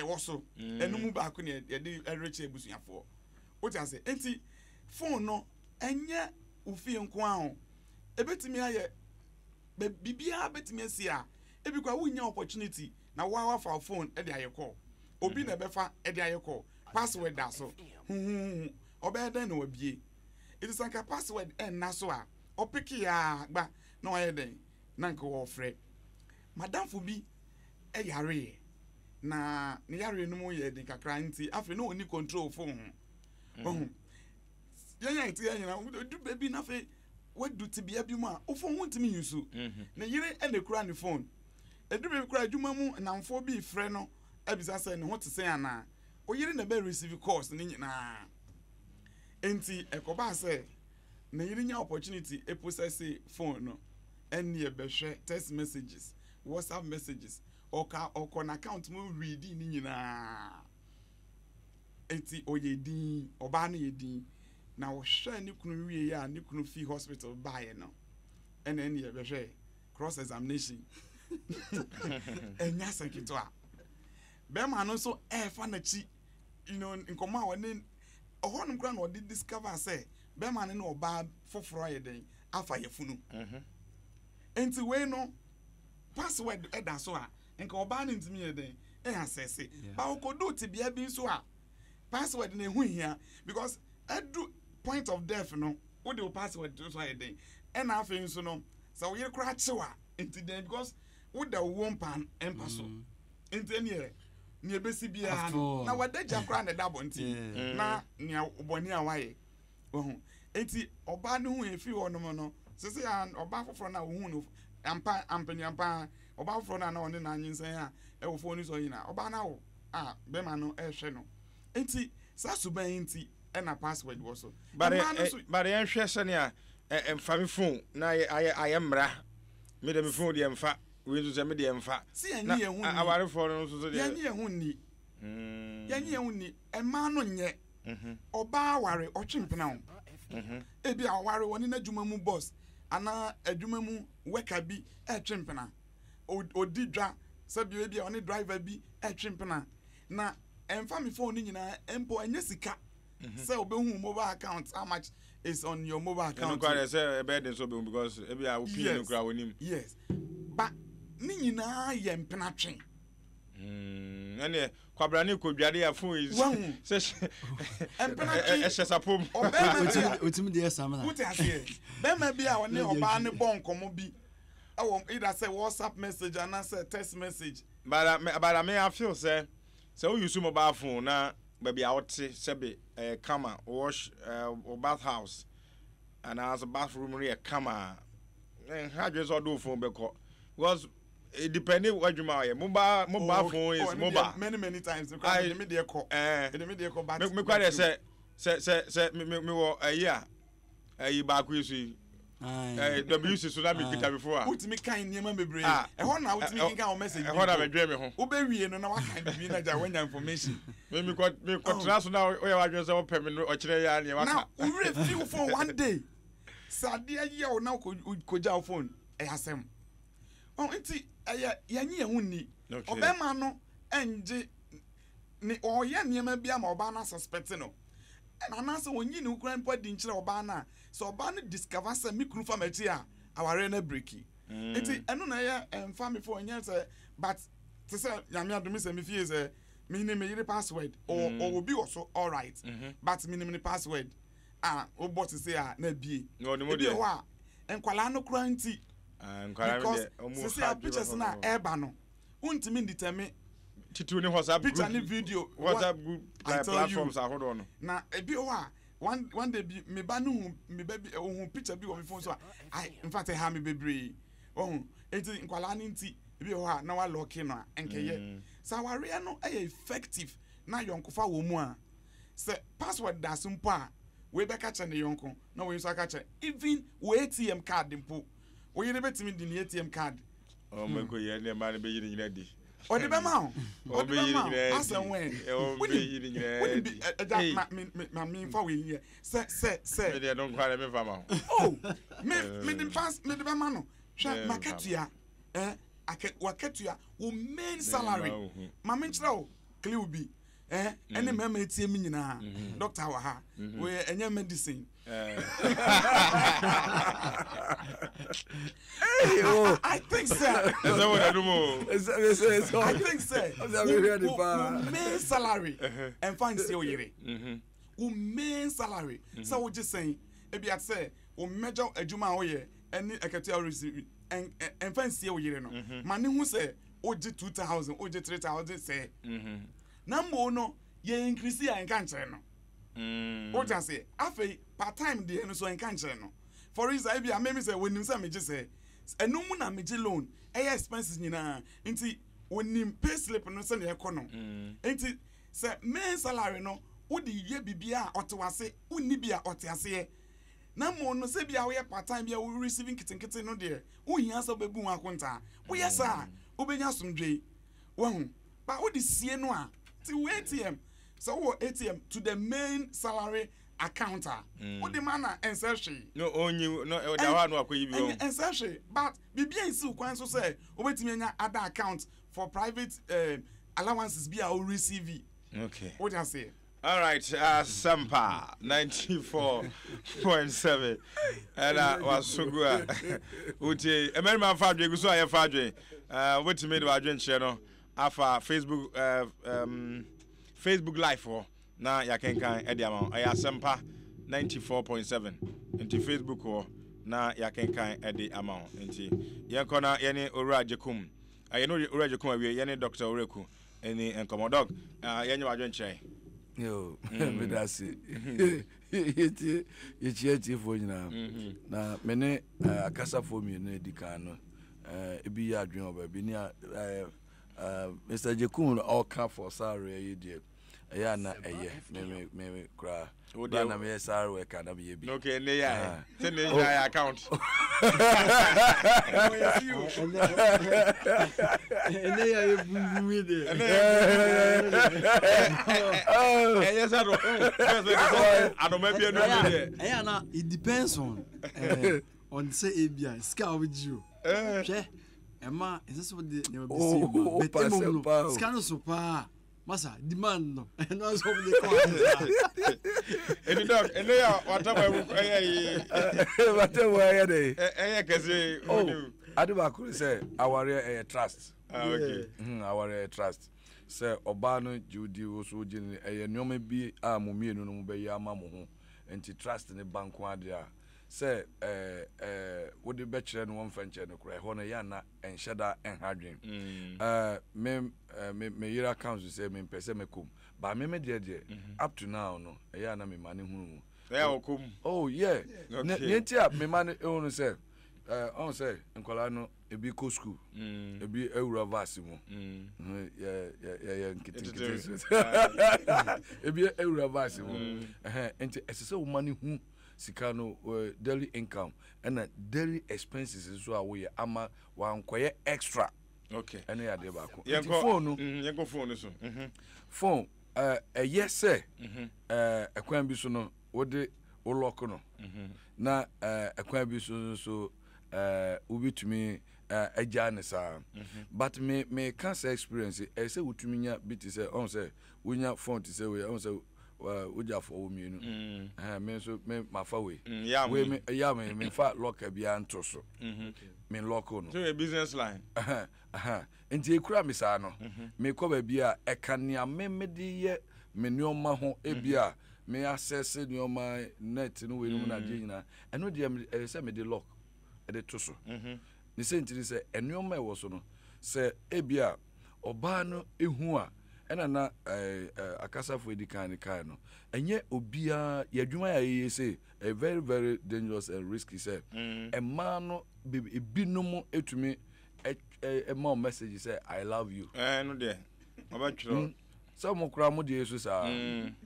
S2: ɛwɔ so, ɛno mu baako na yɛde ɛrekyɛ abusuafoɔ. Wote ase? Nti phone no ɛnyɛ wo fie nko ara o, ebetumi ayɛ biribiara betumi asi a ebi kora wonya opportunity na woa wafa wo phone ɛde ayɛ call, obi na ɛbɛfa ɛde ayɛ call, password da so huhuhu, ɔbɛyɛ dɛn na wabie? Eti sɛ nka password ɛnna so a, ɔpeke ya gba na wayɛ dɛn na nka wɔfrɛ. Madamfo bi ɛyareɛ na ne yareɛ no mu yɛ den kakra, nti afei na ɔni control phone ho. Ɔho yɛn a yɛte yɛn nyinaa du baabi na afei wadu tebea bi mu a wo phone ho ntumi use. Ne yere ɛna ekura ne phone. Edu baabi koraa, adwuma mu nnamfoɔ bi frɛ no abisa sɛ ne ho te sɛn anaa, oyere na ɛbɛ receive calls ne nyinaa. Nti ɛkɔbaa sɛ ne yere nya opportunity epossess phone no, ɛne ɛbɛhwɛ text messages, WhatsApp messages, ɔka ɔkɔ n'account mu read ne nyinaa. Eti ɔyɛ din, ɔbaa no yɛ din na ɔhwɛ ne kunu wie a ne kunu fi hospital baeɛ no, ɛna ɛbɛhwɛ cross examination, ɛnya asɛm ketewa. Bɛrima no nso ɛɛfa n'akyi, nkɔmɔ a ɔne ɔhɔnom koraa na ɔde discover sɛ bɛrima no ne ɔbaa foforɔ ayɛ den afa yɛfunu. Nti wei no, password ɛda so a, nka ɔbaa no ntumi yɛ den ɛyɛ asɛse ba okodu tebea bi nso a password na ehu hia, because ɛdu point of death no, wode wo password nso ayɛ den. Ɛna afei nso no, sɛ wo yere koraa kyew a, nti den because woda owuo mpa so, nti ɛneɛ nea ebesi biara no na wada gya koraa na ɛda abɔnten na nea bɔne a wayɛ wɔho. Nti ɔbaa no hu efi hɔ nom no sese a ɔbaa foforɔ no a ohun no ampa ampanyampa, ɔbaa foforɔ no a na ɔne n'anyinsɛn a ɛwɔ fon no so nyinaa, ɔbaa no awo a bɛrima no ɛrehwɛ no. Nti saa suban yi nti ɛna password wɔ so.
S1: Mmaa no nso Bare yɛnhwɛ sɛnea mfa me phone na ayɛ mmara. Me de me phone deɛ mfa wei nso sɛ me deɛ mfa.
S2: Si yɛn nye yɛn ho
S1: ni. Awarefoɔ no nso so deɛ
S2: yɛn nye yɛn ho ni. Yɛn nye yɛn ho ni. Mmaa no nyɛ ɔbaa ware ɔtwe mpena o. Ebi a ɔware wɔne n'adwuma mu boss anaa adwuma mu worker bi ɛtwe mpena. Odi dwa sɛbi, ebi a ɔne driver bi ɛtwe mpena na ɛnfa mi phone no nyinaa mpo ɛnyɛ sika sɛ obehu mobile account, how much is on your mobile account.
S1: Ɛno koraa deɛ, sɛ ɛbɛyɛ den sɛ obehu because ebi a wo pin no koraa wɔnim.
S2: Yes, but ne nyinaa yɛ mpena twe.
S1: Ɛneɛ kwabrane kɔdwade a phone yi
S2: Wahu.
S1: sɛ
S2: mpena twe.
S1: Ɛhyɛ sapom.
S2: Ɔbɛrima bi a
S3: Otumi deɛ samina.
S2: Wote aseɛ, bɛrima bi a ɔne ɔbaa ne bɔ nkɔmɔ bi ɛwɔ either sɛ WhatsApp message anaasɛ text message.
S1: But me, I feel sɛ wo use mobile phone na baabi a wote sɛbe ɛyɛ kama, wash wo bath house anaasɛ bathroom no yɛ kama a, nha adwene sɛ ɔde wo phone bɛkɔ because Depending w'adwuma a ɔyɛ mobile mobile
S2: Oh,
S1: phone
S2: oh,
S1: is
S2: ɛno deɛ
S1: mobile.
S2: Many many times no koraa
S1: Aye.
S2: mede me deɛ kɔ.
S1: Ɛɛ.
S2: Mede me deɛ kɔ but.
S1: Me me kora deɛ sɛ sɛ sɛ sɛ me me mewɔ ayi a ayi baako yi so yi ɛɛ WC so na me kita me phone a.
S2: Wotumi kan nneɛma bebree.
S1: Ah.
S2: Ɛhɔ na wotumi
S1: Ɛ-
S2: kenkan wo message bi
S1: Ɛhɔ na
S2: mpo.
S1: medwen me ho.
S2: Wobɛwie no na wakan biribi na gya woanya information.
S1: Me me kɔ me kɔ tena so na woyɛ w'adwene sɛ wopɛ me no ɔkyerɛ yɛ a neɛ
S2: Na
S1: waka.
S2: wo werɛ fi wo phone one day. Sɛ adeɛ yɛ wo na wokɔ wokɔgya wo phone ɛyɛ asɛm. Ɔn nti ɛyɛ yɛnye yɛn ho nni.
S1: Okay.
S2: Ɔbɛrima no ɛngye ne ɔyɛ nneɛma bi ama ɔbaa no asuspect no. Ɛna anaasɛ ɔnyi ne ho koraa mpo adi nkyerɛ ɔbaa no a sɛ ɔbaa no discover sɛ me kunu fa m'akyi a awareɛ no abreaki. Nti ɛno na ɛyɛ ɛmfa me phone ɛnyɛ sɛ but te sɛ Nyame adom sɛ me fie sɛ menim me yere password ɔwɔ ɔwɔ bi wɔ so alright but menim ne password a wobɔ te sɛ a na abie.
S1: Na ɔnim wo
S2: Ebi wɔ
S1: deɛ.
S2: hɔ a nkwadaa no koraa nti
S1: Ah, nkwadaa no
S2: because
S1: deɛ ɔmo
S2: sisi
S1: ha
S2: a
S1: adwene
S2: pictures na
S1: papa.
S2: ɛɛba no wontumi ndetermine
S1: Titiriw ne WhatsApp
S2: picture
S1: group
S2: ne video
S1: WhatsApp group
S2: I
S1: like
S2: tell you.
S1: platforms ahodoɔ no.
S2: Na ebi wɔ hɔ a one one day bi me ba no hu me ba bi ohun picture bi wɔ me phone so a I in fact ɛha me bebree ohun eti nkwadaa no nti ebi wɔ hɔ a na wa lock no a nkɛyɛ sɛ awareɛ no ɛyɛ effective na yɔnkofa wɔ mu a sɛ password da so mpo a wei bɛka kyerɛ ne yɔnko na wei nso aka kyerɛ even wɔ ATM card mpo wo yere bɛtumi de ne ATM card
S1: Ɔmo bɛkɔ yɛ ne mmaa no bɛyi ne nyina di.
S2: ɔde bɛma wo ɔde
S1: Ɔbɛyi ne
S2: bɛma wo
S1: nyinaa
S2: asɛ
S1: di.
S2: wɛn
S1: Ɔbɛyi ne nyinaa
S2: wonim
S1: di.
S2: bi ɛgya
S1: Ei.
S2: ma me me ma me nfa wei yɛ sɛ sɛ
S1: Me
S2: sɛ
S1: deɛ no nkwa deɛ memfa ma wo.
S2: oh me me de pass me de bɛma no hwɛ
S1: Eh,
S2: makatua ɛ akɛ wakatua wo main salary
S1: ma wo hu.
S2: ma me nkyerɛ wo clue bi ɛ ɛne mmarima etie mi nyinaa doctor wɔ ha wei ɛnyɛ medicine
S1: Eh,
S4: Hey, oh.
S2: I think sɛ
S1: ɛsɛ wɔ n'anum o.
S2: I think sɛ
S4: Ɔsɛ mehwɛ ne
S2: wo
S4: paa.
S2: wo main salary ɛnfa nsie wo yere. Wo main salary sɛ wogye sɛn ebi ate sɛ wo major adwuma a woyɛ ɛne akatua a woreceive ɛnfa nsie wo yere no ma ne hu sɛ wogye 2,000 wogye 3,000 sɛ na mmom no yɛ increase a ɛnka nkyerɛ no. Wogye ase afei part time deɛ no so ɛnka nkyerɛ no. For instance, ebi a memi sɛ wɔnim sɛ megye sɛ ɛno mu na megye loan ɛyɛ expenses nyinaa nti wɔnim pay slip no sɛnea ɛkɔ no nti sɛ main salary no wode yɛ biribi a ɔte wase wonni bi a ɔte aseɛ na mmom no sɛ bi a woyɛ part time bi a wo receive nketenkete no deɛ wohia sɛ wobɛbu ho akontaa woyɛ saa a wobɛnya asomdwee wahu ba wode sie no a ti wo ATM sɛ wowɔ ATM to the main salary account a wode ma na ɛnsɛ hwee.
S1: No onyi no ɔda hɔ a no akɔyi bi wɔ.
S2: Ɛnsɛ hwee but biribi a nsi wo kwan so sɛ wobɛtumi anya other account for private allowances bi a wo receive.
S1: Okay.
S2: Wode aseɛ.
S1: All right, Asempa 94.7. Ɛna waso gu a wotie mmarima fa adwene gu so a yɛfa adwene wobɛtumi de w'adwene kyerɛ no afa Facebook Facebook live hɔ na yɛakenkan ɛde ama wo. Ɛyɛ Asempa 94.7 nti Facebook hɔ na yɛakenkan ɛde ama wo. Nti yɛnkɔ na yɛne Owura Gyekum yɛne Owura Gyekum awie yɛne Dr. Owuraku ɛni nkɔmmɔ. Doc, yɛnyɛ w'adwene kyerɛ.
S4: Yo, meda ase. Yɛtie yɛkyia atiefoɔ nyinaa. Na me ne akasafoɔ mmienu a ɛdi kan no ebi yɛ adwene wɔ baabi ne a Mr. Jekum no ɔka for salary yi deɛ ɛyɛ a na ɛyɛ me me me me koraa.
S1: Wo
S4: Bra
S1: deɛ-
S4: na meyɛ salary worker na meyɛ bi.
S1: Okay, ne yɛ
S4: Ah.
S1: sɛ ne nyinaa yɛ account.
S3: Ɛnɛ yɛ ayɛ bumbum yi deɛ.
S1: Ɛyɛ sɛ no sɛ anoma bi anum bi deɛ.
S3: Ɛyɛ ana it depends on on sɛ ebi a sika a wogye o. Hwɛ ɛma ɛsɛ sɛ wode nneɛma bi si mu
S4: Oh,
S3: a but
S4: pass
S3: emom no
S4: paa o.
S3: sika no so paa masa demand no ɛno nso wode kɔ ase saa.
S1: Ɛni dɔk ɛnɛ yɛ watama ɛmu ɛyɛ yi
S4: Bàtɛ wɔ ɛyɛ dɛ.
S1: ɛyɛ kɛse.
S4: Oh, ade baako ne sɛ awareɛ ɛyɛ trust.
S1: Ah, okay.
S4: Awareɛ ɛyɛ trust. Sɛ ɔbaa no gye wo di wo so wogye no ɛyɛ nneɛma bi a mo mmienu no mo bɛyɛ ama mo ho nti trust ne ba nko adeɛ a sɛ ɛɛ ɛɛ wode bɛkyerɛ no wɔmfa nkyerɛ no koraa ɛhɔ no ɛyɛ ana ɛnhyɛ da ɛnha adwen. Me ɛɛ me me yere account sɛ mempɛ sɛ mɛkɔ mu ba me me deɛ deɛ up to now no ɛyɛ ana mema ne hunu mu.
S1: Ɛyɛ a wɔkɔ mu.
S4: Oh yeah.
S1: Okay.
S4: Ne nti a mema ne ehunu sɛ Ɔn sɛ nkwadaa no ebi kɔ school, ebi awura vaase mu. Yɛ yɛ yɛ nketenkete so. Ebi awura vaase mu. Nti ɛsɛ sɛ woma no hu sika no, daily income ɛna daily expenses nso a woyɛ ama wankɔyɛ extra.
S1: Okay.
S4: Ɛno yɛ adeɛ baako. Nti phone no.
S1: Yɛnkɔ phone no so.
S4: Phone ɛyɛ sɛ ɛkwan bi so no wode wo lock no, na ɛkwan bi so nso wobɛtumi agyaa ne saa. But me meka sɛ experience ɛyɛ sɛ wotumi nya bi te sɛ, ɔhu sɛ wonya phone te sɛ wei, ɔhu sɛ wogyafoɔ wɔ mmienu. Me nso me mafa wei. Wei me ya me memfa locker biara nto so. Me lock no.
S1: So yɛ business line.
S4: Nti ekura me saa no, mekɔ baabi a ɛka nea me mede yɛ me nneɛma ho, ebi a me access nneɛma net no wei no mu na adeɛ nyinaa, ɛno deɛ ɛyɛ sɛ mede lock ɛde to so. Ne sɛ nti ne sɛ nneɛma ɛwɔ so no, sɛ ebi a ɔbaa no ehu a, ɛna na akasafo edi kan ne kan no, ɛnyɛ obiara yɛ adwuma yɛ ayɛyɛ sɛ ɛyɛ very very dangerous and risky sɛ mmaa no ebinom etumi ɛma wo message sɛ I love you.
S1: Ɛɛ no deɛ ɔbɛtwerɛ.
S4: Sɛ mo koraa mo deɛ so saa.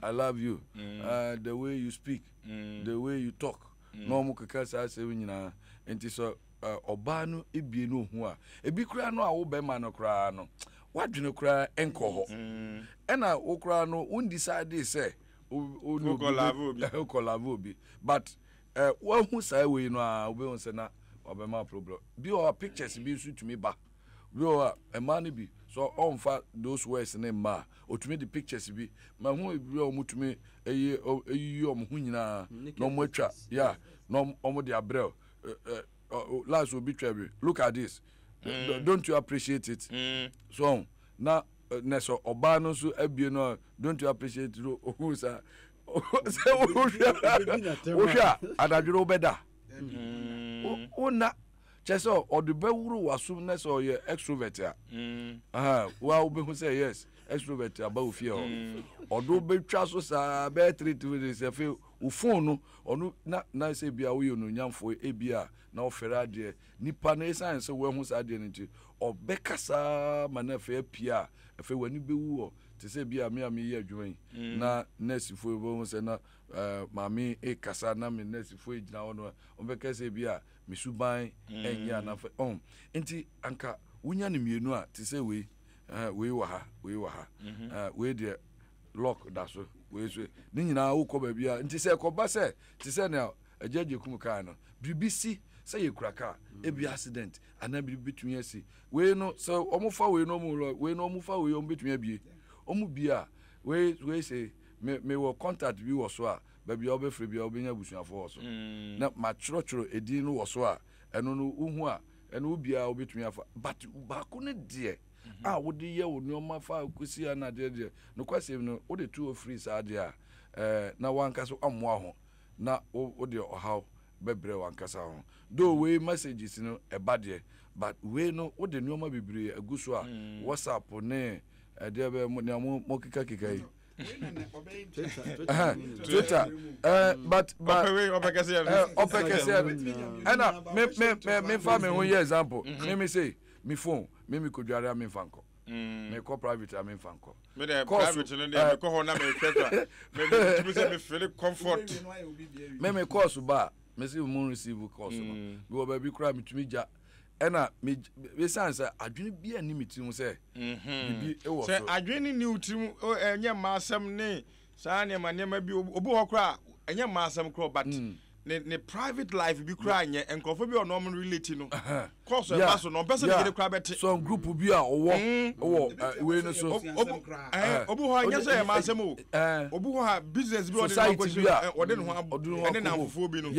S4: I love you. The way you speak. The way you talk. Na wɔn keka saa asɛm nyinaa. Nti sɛ ɔbaa no ebie no ohu a, ebi koraa no a wo bɛrima no koraa no, wadwene koraa nkɔ hɔ. Ɛna wo koraa no wo decide sɛ wo ne obi wokɔ love obi, but wahu saa wei no a, wobɛhu sɛ na wabɛma problem. Bi wɔ hɔ a pictures bi nso tumi ba. Bi wɔ hɔ a mmaa no bi so ɔmfa those words ne mma a, otumi de pictures bi. Mahu ebi a wɔtumi eyi eyiyi wɔn ho nyinaa na wɔn atwa, yeah, na wɔn de abrɛ. Last obi twa bi, look at this, don't you appreciate it? So na na sɛ ɔbaa no nso abie no a, don't you appreciate it? Ohun saa sɛ wohwɛ a anadwo no wobɛda wonna kyɛ sɛ ɔde bɛworo w'asom, na sɛ ɔyɛ extrovert a, wa wobɛhu sɛ yes, extrovert aba wo fie hɔ, ɔde wobɛtwa so saa bɛyɛ 3 3 days. Afei wo phone no ɔno na sɛ bia woyɛ onuonyamfoɔ ebi a na wofɛre adeɛ nipa no, ɛsiane sɛ woahu saa adeɛ no nti ɔbɛka saa ma no afei apue a, afei w'ani bɛwu hɔ. Te sɛ bi a me a meyɛ adwuma yi na nɛɛsefoɔ yi bɛhu sɛ na maame rekasa na me nɛɛsefoɔ yi gyina hɔ no, wɔbɛka sɛ bi a me suban ɛnyɛ anafa ɔn. Nti anka wonya no mmienu a, te sɛ wei, wei wɔ ha, wei wɔ ha, wei deɛ lock da so, wei so ne nyinaa wokɔ baabi a. Nti sɛ ɛkɔba sɛ te sɛ nea agya gye kum kaa no, biribi si sɛ yɛkura kaa, ebi accident anaa biribi betumi asi, wei no sɛ wɔn fa wei no, wɔn wei no wɔn fa wei, wɔn betumi abie, wɔn bie a, wei sɛ me wɔ contact bi wɔ so a, baabi a wɔbɛfrɛ bi a wɔbɛnya abusuafoɔ wɔ so, na matwerɛtwerɛ edin no wɔ so a, ɛno no wohu a, ɛno wo biara wobɛtumi afa. But baako no deɛ a wode yɛ wo nneɛma fa kɔsi a na adeɛ deɛ nokwasɛm no wode to hɔ firi saa deɛ a, na wankasa ammoa ho na wo deɛ ɔhaw bɛbrɛ wankasa ho. Though wei messages no ɛba deɛ, but wei no wode nneɛma bebree agu so a, WhatsApp ne ɛdeɛ bɛ mo nea mo mo keka yi, Twitter, but
S1: ɔpɛ kɛseɛ.
S4: Ɔpɛ kɛseɛ no ɛna me me me me fa me ho yɛ example. Me se me phone me kodware a, me nfa nkɔ. Me kɔ private a, me nfa nkɔ.
S1: Me de private no deɛ, mekɔ hɔ na mehwɛ so a, metumi sɛ mefeel comfort.
S4: Me calls ba a, me se mo receive calls no. Me wɔ baabi koraa metumi gya, ɛna me esan sɛ adwene bi a ni me tirim sɛ bibi wɔ
S1: sɛ
S4: so.
S1: Adwene ne ni wo tirim, ɛnyɛ mma asɛm ne saa nneɛma bi. Obi wɔ hɔ koraa ɛnyɛ mma asɛm koraa, but ne private life bi koraa nyɛ nkurɔfoɔ bi a ɔno ɔmo relate no kɔɔso ɛba so no, ɔmpɛ sɛ ne yere koraa bɛte.
S4: Some group bi a ɔwɔ wɔ wei no so.
S1: Obi hɔ a ɛnyɛ sɛ ɛma asɛm o, obi hɔ a business bi ɔde ne ho
S4: society bi a
S1: ɔde ne ho
S4: ɔde ne ho
S1: ɛne
S4: akɔbɔ.
S1: n'afofoɔ bi no,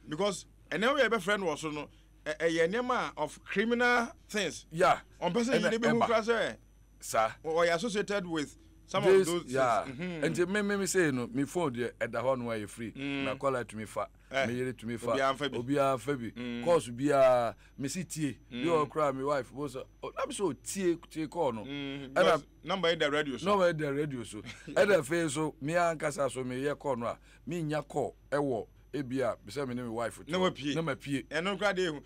S1: because ɛnɛ yɛ bɛfrɛ no wɔ so no, ɛyɛ nneɛma a of criminal things. Ɔmpɛ sɛ
S4: ɛna
S1: yere bɛhu
S4: ɛba.
S1: koraa sɛ
S4: saa
S1: ɔyɛ associated with some of
S4: this
S1: those things.
S4: Nti me sei no, me phone deɛ ɛda hɔ no ayɛ free. Na kɔla tumi fa, me yere tumi fa,
S1: obiara mfa bi.
S4: Obiara fa bi. Calls biara me si tie bi wɔ koraa, me wife bo sɛ na me sɛ o tie tie call no. Ɛna
S1: because number yi da radio so.
S4: Number yi da radio so. Ɛna afei so me ankasa so meyɛ call no a, menya call ɛwɔ Ebia sɛ me ne me wife te
S1: Na
S4: hɔ,
S1: wapue.
S4: na mapue.
S1: Ɛno koraa deɛ ehu.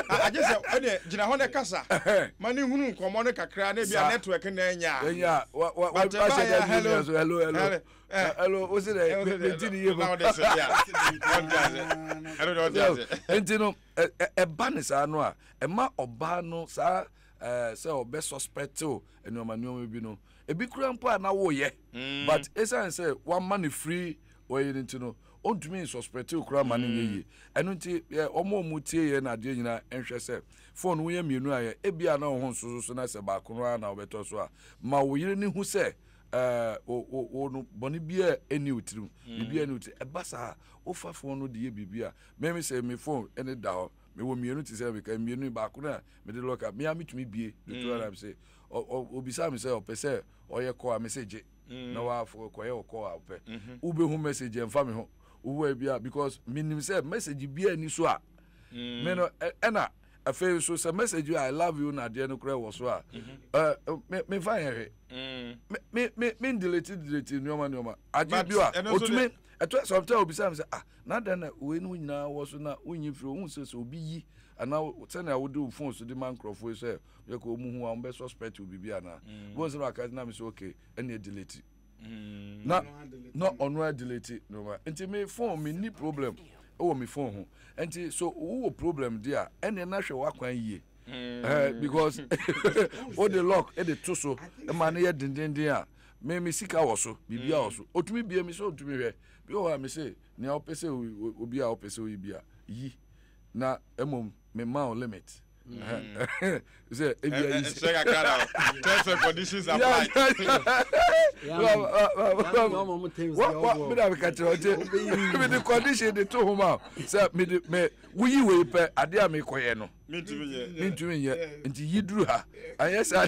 S1: Agye sɛ ɛdeɛ gyina hɔ na kasa. Ma ne hunu nkɔmmɔ no kakra na ebia
S4: Saa.
S1: network na anya.
S4: Ɛnyɛ a, wa wa wa
S1: But ɛbaa
S4: wahyɛ
S1: yɛ
S4: da
S1: hello.
S4: mia so hello hello.
S1: Hello. Eh.
S4: Hello, wo se dɛ
S1: Ɛwɔ sɛ
S4: me ti ne yie
S1: na
S4: papa.
S1: wode sɛ deɛ a, ɔnte ase. Ɛno deɛ ɔnte ase.
S4: Nti no, ɛba ne saa no a, ɛma ɔbaa no saa ɛɛ sɛ ɔbɛ suspect o nneɛma nneɛma bi no. Ebi kura mpo a na woyɛ. But esiane sɛ wama no free wɔyɛ no nti no, ɔntumi nsuspect wo koraa ma no nyɛ yie. Ɛno nti yɛ wɔn a wɔtie yɛn na adeɛ nyinaa nhwɛ sɛ phone woyɛ mmienu a yɛ ebia na wo ho nsoso so na sɛ baako no ara na wobɛtɔ so a, ma wo yere no hu sɛ ɛɛ wo wo wo no bɔne biara ɛnni wo tirim, biribiara ɛnni wo tirim. Ɛba saa a, wofa phone no de yɛ biribi a, me me sɛ me phone ɛne da hɔ, mewɔ mmienu te sɛ meka mmienu yi baako no a mede lock a, me ara metumi bie de to ara sɛ ɔbisa me sɛ ɔpɛ sɛ ɔyɛ call a, me sɛ gye. Na wafo kɔyɛ wo call a wopɛ. Wobɛhu message ɛmfa me ho. Wowɔ bi a because menim sɛ message biara ni so a me no ɛna afei nso sɛ message I love you na adeɛ no koraa wɔ so a memfa nyɛ hwee. Me me me delete delete nneɛma nneɛma. Agye bi a otumi ɛtɔ sometimes obisa me sɛ ah na dɛn na wei no nyinaa wɔ so na wonyi mfiri ohun sɛ sɛ obi yi anaa sɛnea wode wo phone so de ma nkurɔfoɔ yi sɛ yɛ kɔ ɔmu hu a wɔbɛ suspect wo biribi anaa. Wɔn sɛ waka na me sɛ okay ɛne delete. Na na ɔno a delete nneɛma nti me phone me ni problem ɛwɔ me phone ho nti so wowɔ problem de a ɛne na hwɛ w'akwan yie. Because o de lock de to so ma no yɛ dendenden a me me sika wɔ so biribi a wɔ so otumi bie mi sɛ otumi hwɛ bi wɔ hɔ a me se nea ɔpɛ sɛ obi a ɔpɛ sɛ oyi bi a yi na mmom me ma o limit. Sɛ ebi ayi sɛ.
S1: Ɛsɛ kakra na o. Terms and conditions apply.
S4: Wa mi na mi ka kyerɛ ɔte mi de condition de to ho ma sɛ mi de mi woyi wei pɛ adeɛ a mi kɔ yɛ no. Mintumi nyɛ nti yi duru ha anyɛ saa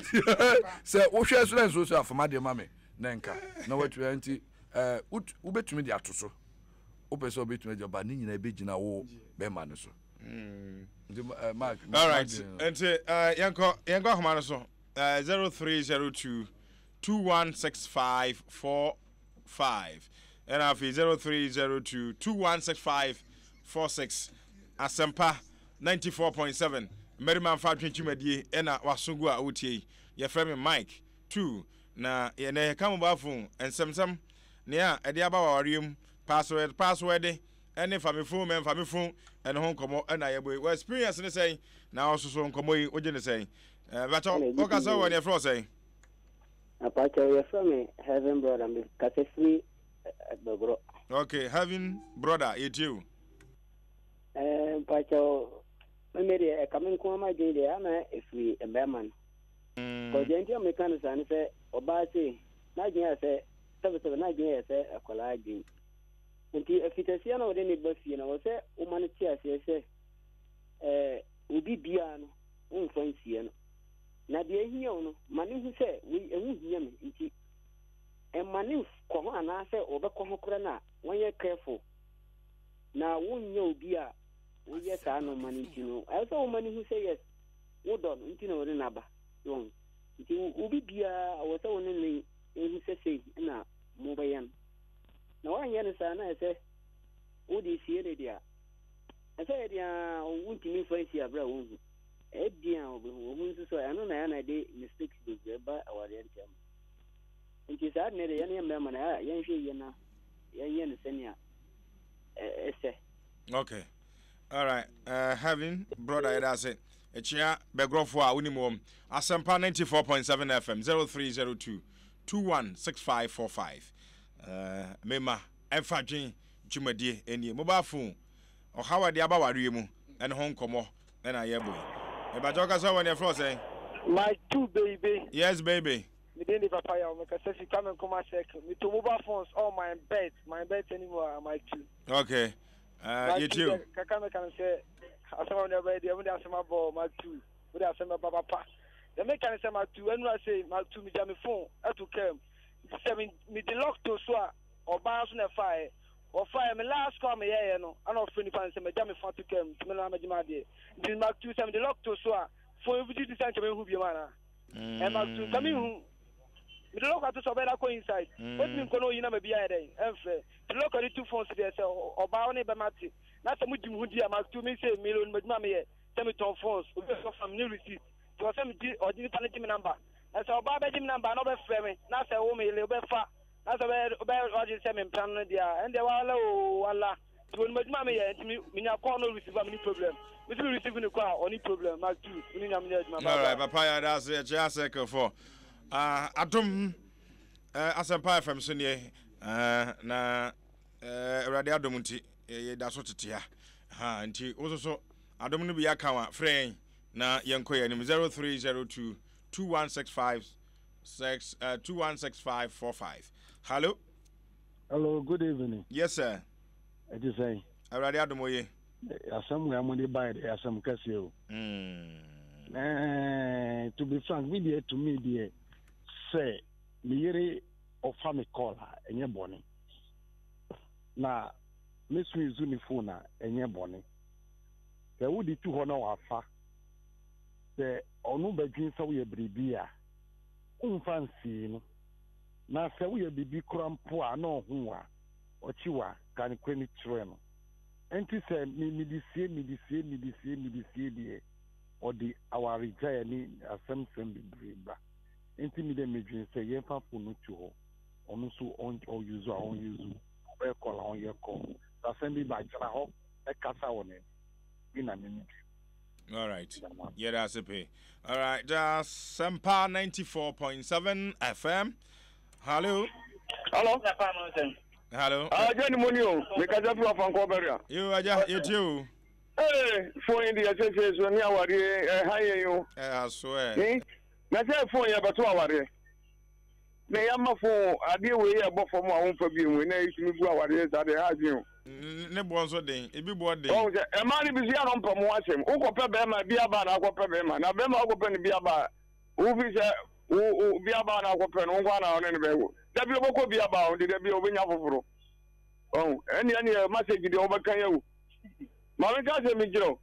S4: sɛ wohwɛ so na nso so afama deɛ ma me na nka na watumi nti ɛɛ wobɛtumi de ato so wopɛ sɛ wobɛtumi agya ba ne nyinaa ɛbɛgyina wo bɛma no so. Nti Mark.
S1: All right. Nti yɛnkɔ yɛnkɔ ahoma no so 0302 2165 5 ɛna afei 0302 216546 Asɛmpa 94.7 Mmarima mfa adwene dwumadie ɛna waso gu a wotie yi. Yɛfrɛ me Mike 2 na yɛnɛ yɛka mobile phone nsɛmsɛm nea ɛde aba w'awareɛ mu password password ɛne fa me phone mɛmfa me phone ɛno ho nkɔmmɔ ɛna yɛbɔ yi. Wɔ experience ne sɛn na ɔsoso nkɔmmɔ yi wogye ne sɛn? Ɛɛ bàtɔ wokasa wɔ neɛ frɛ sɛn?
S5: Apakyɛw yɛfrɛ me Heaven Brother me kasa firi Bɛgorɔ.
S1: Okay, Heaven Brother yɛtie o.
S5: Ɛɛ mpakyɛw me deɛ ɛka me nko ama dwen deɛ ana ɛfiri mmarima no. Kɔsɛ deɛ nti a meka no saa ne sɛ ɔbaa sei n'adwene yɛ sɛ sɛbesɛbe n'adwene yɛ sɛ akwadaa adwene. Nti afitasia na wɔde ne ba fie na wɔ sɛ woma no te aseɛ sɛ ɛɛ obi biara no womfa nsie no. Na deɛ ahia wo no, ma no hu sɛ wei ɛho hia me nti mma no nkɔ ho anaasɛ ɔbɛkɔ ho koraa no a wɔnyɛ careful na wonyɛ obi a woyɛ saa nnoɔma no nti no ɛwɔ sɛ woma no hu sɛ yes wodɔ no nti na wode no aba so nti obi biara wɔ sɛ wo ne no hu sɛ sei na mobɛyɛ no na woanyɛ no saa na ɛsɛ wode sie no deɛ a ɛsɛ yɛ deɛ a wontumi mfa nsi aberɛ a wonhu Ɛdeɛn a wɔbɛhu? Wɔhu nso sɛ ɛno na ɛyɛ na ɛde mistakes bebree ba awareɛ ntam. Nti saa deɛ deɛ yɛne yɛ mmarima no yɛnhwɛ yie na yɛnyɛ no sɛnea ɛsɛ.
S1: Okay. All right. Heaven, brother, yɛda ase. Ɛkyea bɛgorɔfoɔ a wonim wɔm. Asɛmpa 94.7 FM 0302 216545. Mema ɛmfa dwen dwumadie ɛnie. Mobile phone, ɔhaw a ɛde aba wareɛ mu ɛne ho nkɔmmɔ. Ɛna yɛ boy. Mepakyɛw kasa wɔ ne yɛfrɛ wo sɛn?
S6: My two baby.
S1: Yes baby.
S6: Me din de Papa Yaw, me kasa fi Kwame Nkrumah Circle. Me to mobile phones all my bet, my bet anymore, my two.
S1: Okay.
S6: My two, kaka me kan sɛ asɛm a mede bɛyɛ deɛ mode asɛm abɔ my two, mode asɛm bɛba papa. Deɛ meka ne sɛ my two, ɛnura sei, my two, megya me phone ɛto kaa mu. Nti sɛ mede lock to so a, ɔbaa nso na ɛfaeɛ. Wɔfaeɛ, me last call a meyɛeɛ no, ɛna ɔfrɛ nipa no sɛ magya me phone ato kaa mu nti me na mɛgye m'adeɛ. Nti matu sɛ mede lock to so a, phone yi wogye di sɛ nka menhu biom anaa? Ɛ matu nka menhu. Mede lock ato so a ɔbɛyɛ dɛ akɔ inside. Ɔntumi nkɔ na ɔyi number biara ayɛ dɛn ɛmfrɛ. Nti lock a yɛde to phone so deɛ sɛ ɔbaa wo ne bɛma te na sɛ modi mo ho di a mato me sei me loan m'adwuma a meyɛ sɛ metɔn phones obi ɔtɔ phone a menni receipt nti ɔsɛ megye ɔgye nipa no gye me number na sɛ ɔbaa bɛgye me number na ɔbɛfrɛ me na sɛ wo me yere wobɛfa na sɛ wobɛyɛ wobɛyɛ w'adwene sɛ mempra no no deɛ a ɛndeɛ wala oo wala nti wɔnim adwuma a meyɛ nti me menya call no receive a menni problem me nso me receive ne call a ɔnni problem matu me ne nyame nyɛ adwuma bye
S1: Alright,
S6: bye.
S1: papa yɛda ase yɛkyɛ circle for uh, adom uh, asɛmpa fm so neɛ uh, na uh, awurade adom nti yɛda so tete ha ha nti wo so so adom no bi aka wa frɛ yɛn na yɛnkɔ yɛn anim 0302 2165 6 uh, 216545 hello.
S7: Hello, good evening.
S1: Yes sir.
S7: Ɛte sɛn?
S1: Awurade adom oye.
S7: Asɛm wei a mode bae deɛ asɛm kɛseɛ o. Mm. Eh, to be frank, me deɛ to me deɛ sɛ me yere ɔfa me call a ɛnyɛ bɔne. Na me so use ne phone a ɛnyɛ bɔne. Sɛ wode tu hɔ na wafa sɛ ɔno bɛdwen sɛ woyɛ biribi a womfa nsii no. Na sɛ woyɛ biribi koraa mpo a na ɔhu wo a, ɔkye wo a, ka nokorɛ no kyerɛ no. Ɛnti sɛ me mede sie, mede sie, mede sie, mede sie deɛ, ɔde awaregyaeɛ ne asɛmsɛm bebree ba. Ɛnti me deɛ medwene sɛ yɛmfa phone no to hɔ, ɔno nso ɔn ɔ use a ɔn use, ɔbɛyɛ call a ɔnyɛ call. Sɛ asɛm bi ba a, gyina hɔ na kasa wɔ n'anim. Wei na me medwene.
S1: All right. Yeah, that's it. All right. Sempa 94.7 FM. Hello.
S8: Hello.
S1: Hello.
S8: Ah, Jenny Monio, me kasa fi afankɔ bɛria.
S1: Yo, aja, yɛ o.
S8: Ee, fon yi deɛ sese so ne awareɛ ɛha yɛn o.
S1: Ɛha so ɛ.
S8: Na sɛ fon yɛ bɛto awareɛ. Na yɛama fon adeɛ wei yɛ ɛbɔ fam a womfa bi mu na ɛtumi gu awareɛ saa deɛ ɛha adwene o.
S1: Ne boɔ nso den, ebi boɔ den.
S8: Ɔhu sɛ ɛmaa no bi so yɛ no mpɛ mo asɛm. Wokɔpɛ bɛrima bi aba na akɔpɛ bɛrima na bɛrima wokɔpɛ no bi aba a wofi sɛ wo wo bi aba na akɔpɛ no wo nko na ɔne no bɛwo. Da bi ɔbɛkɔ bi aba a ɔde da bi ɔbɛnya foforɔ. Ɔhu ɛne ɛne message deɛ wɔbɛka yɛ wo. Maame nka asɛm bi nkyerɛ wo.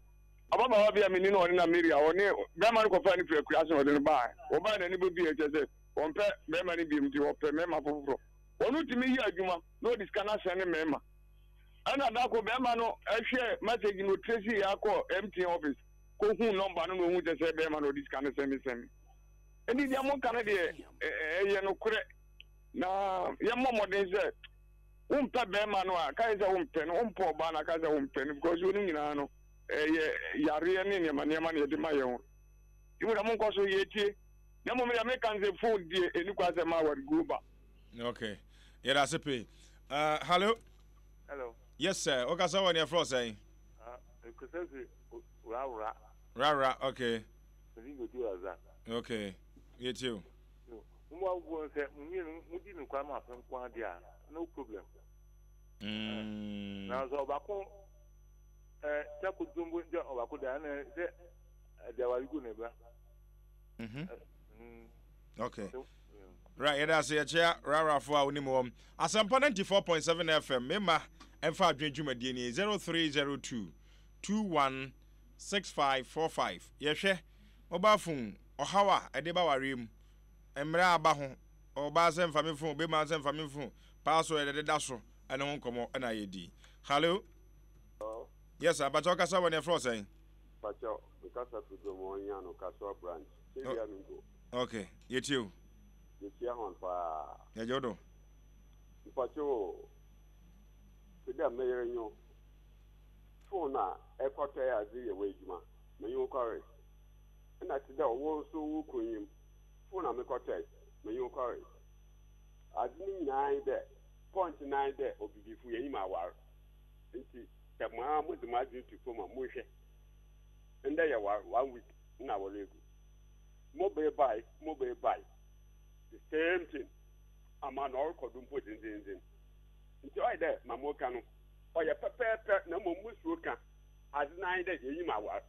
S8: Ababaawa bi a menni no ɔne na Mary a ɔne bɛrima no kɔfaa no firi akuraase na ɔde no baa. Wɔbaa n'ani bɛbue kyerɛ sɛ wɔmpɛ bɛrima no biom nti wɔpɛ mmarima foforɔ. Ɔno tumi yɛ adwuma na ɔde sika no asɛne mmarima. Ɛna da ko bɛrima no hwɛɛ message no ɔtracey yɛ akɔ MTN office kɔhuu nɔmba no na ɔhu sɛ sɛ bɛrima no ɔde sika no sɛne sɛne. Ɛnti deɛ moka no deɛ ɛyɛ nokorɛ na yɛmmɔ mmɔden sɛ wompɛ bɛrima no a kae sɛ wompɛ no, wompɛ ɔbaa no a kae sɛ wompɛ no because wɔn nyinaa no ɛyɛ yareɛ ne nneɛma nneɛma na yɛde ma yɛn ho. Nti mo deɛ monkɔ so yɛtie. Na mmom deɛ meka no sɛ phone deɛ ɛni kwan sɛ ma awareguo ba.
S1: Okay. Yɛda ase pii. Uh, hello.
S9: Hello.
S1: Yes sir. Wokasa wɔ neɛ frɛ sɛn?
S9: Mekasa fi Rawra.
S1: Rawra, okay.
S9: Mede bɛdu Aza.
S1: Okay. Yɛtie o.
S9: Mo awofoɔ sɛ mo mmienu modi nokware ma asɛm nko ara deɛ a, no problem. Na sɛ ɔbaako sɛ kodombo sɛ ɔbaako deɛ ɛna sɛ ɛde aware gu ne ba.
S1: Okay. Right, yɛda ase yɛkyea rarafo a wonim wɔm. Asɛmpa 94.7 FM, mema ɛmfa adwene dwumadie nie 0302 216545. Yɛhwɛ mobile phone ɔhaw a ɛde ba wareɛ mu, mmerɛ a aba ho, ɔbaa sɛ mfa me phone, bɛma sɛ mfa me phone, password ɛde da so, ɛne ho nkɔmmɔ ɛna yɛdi. Hello?
S10: Hello?
S1: Yes, sir. Mpakyɛ wokasa wɔ ne ɛfrɛ sɛn?
S10: Mpakyɛ mekasa firi Gomoa-Nyano, Kasoa branch. Sewia no nko.
S1: Ok, yɛtie o.
S10: Yɛkyia hɔn paa.
S1: Yɛgye wo do.
S10: Mpakyɛ o, tse dɛ me yer nye wo, phone a ekɔtɔe a edze yɛ w'edwuma, menye wo kɔree. Nna tse dɛ wo so wo kun nye m', phone a mekɔtɔe, menye wo kɔree. Adze no nyina nye dɛ, point no ara nye dɛ obibifo yenyim awar. Ntsi sɛ mo ara modze mo adwen to famu a, monhwɛ. Ndɛ yɛwar one week nna awar egu. Mo ber bae, mo ber bae, the same thing ama na ɔrokɔ do mpo dzendzenndzen. Ntsi ɔyɛ dɛ ma moreka no ɔyɛ pɛpɛɛpɛr na mbom musuro kã adze no ara nye dɛ yenyim awar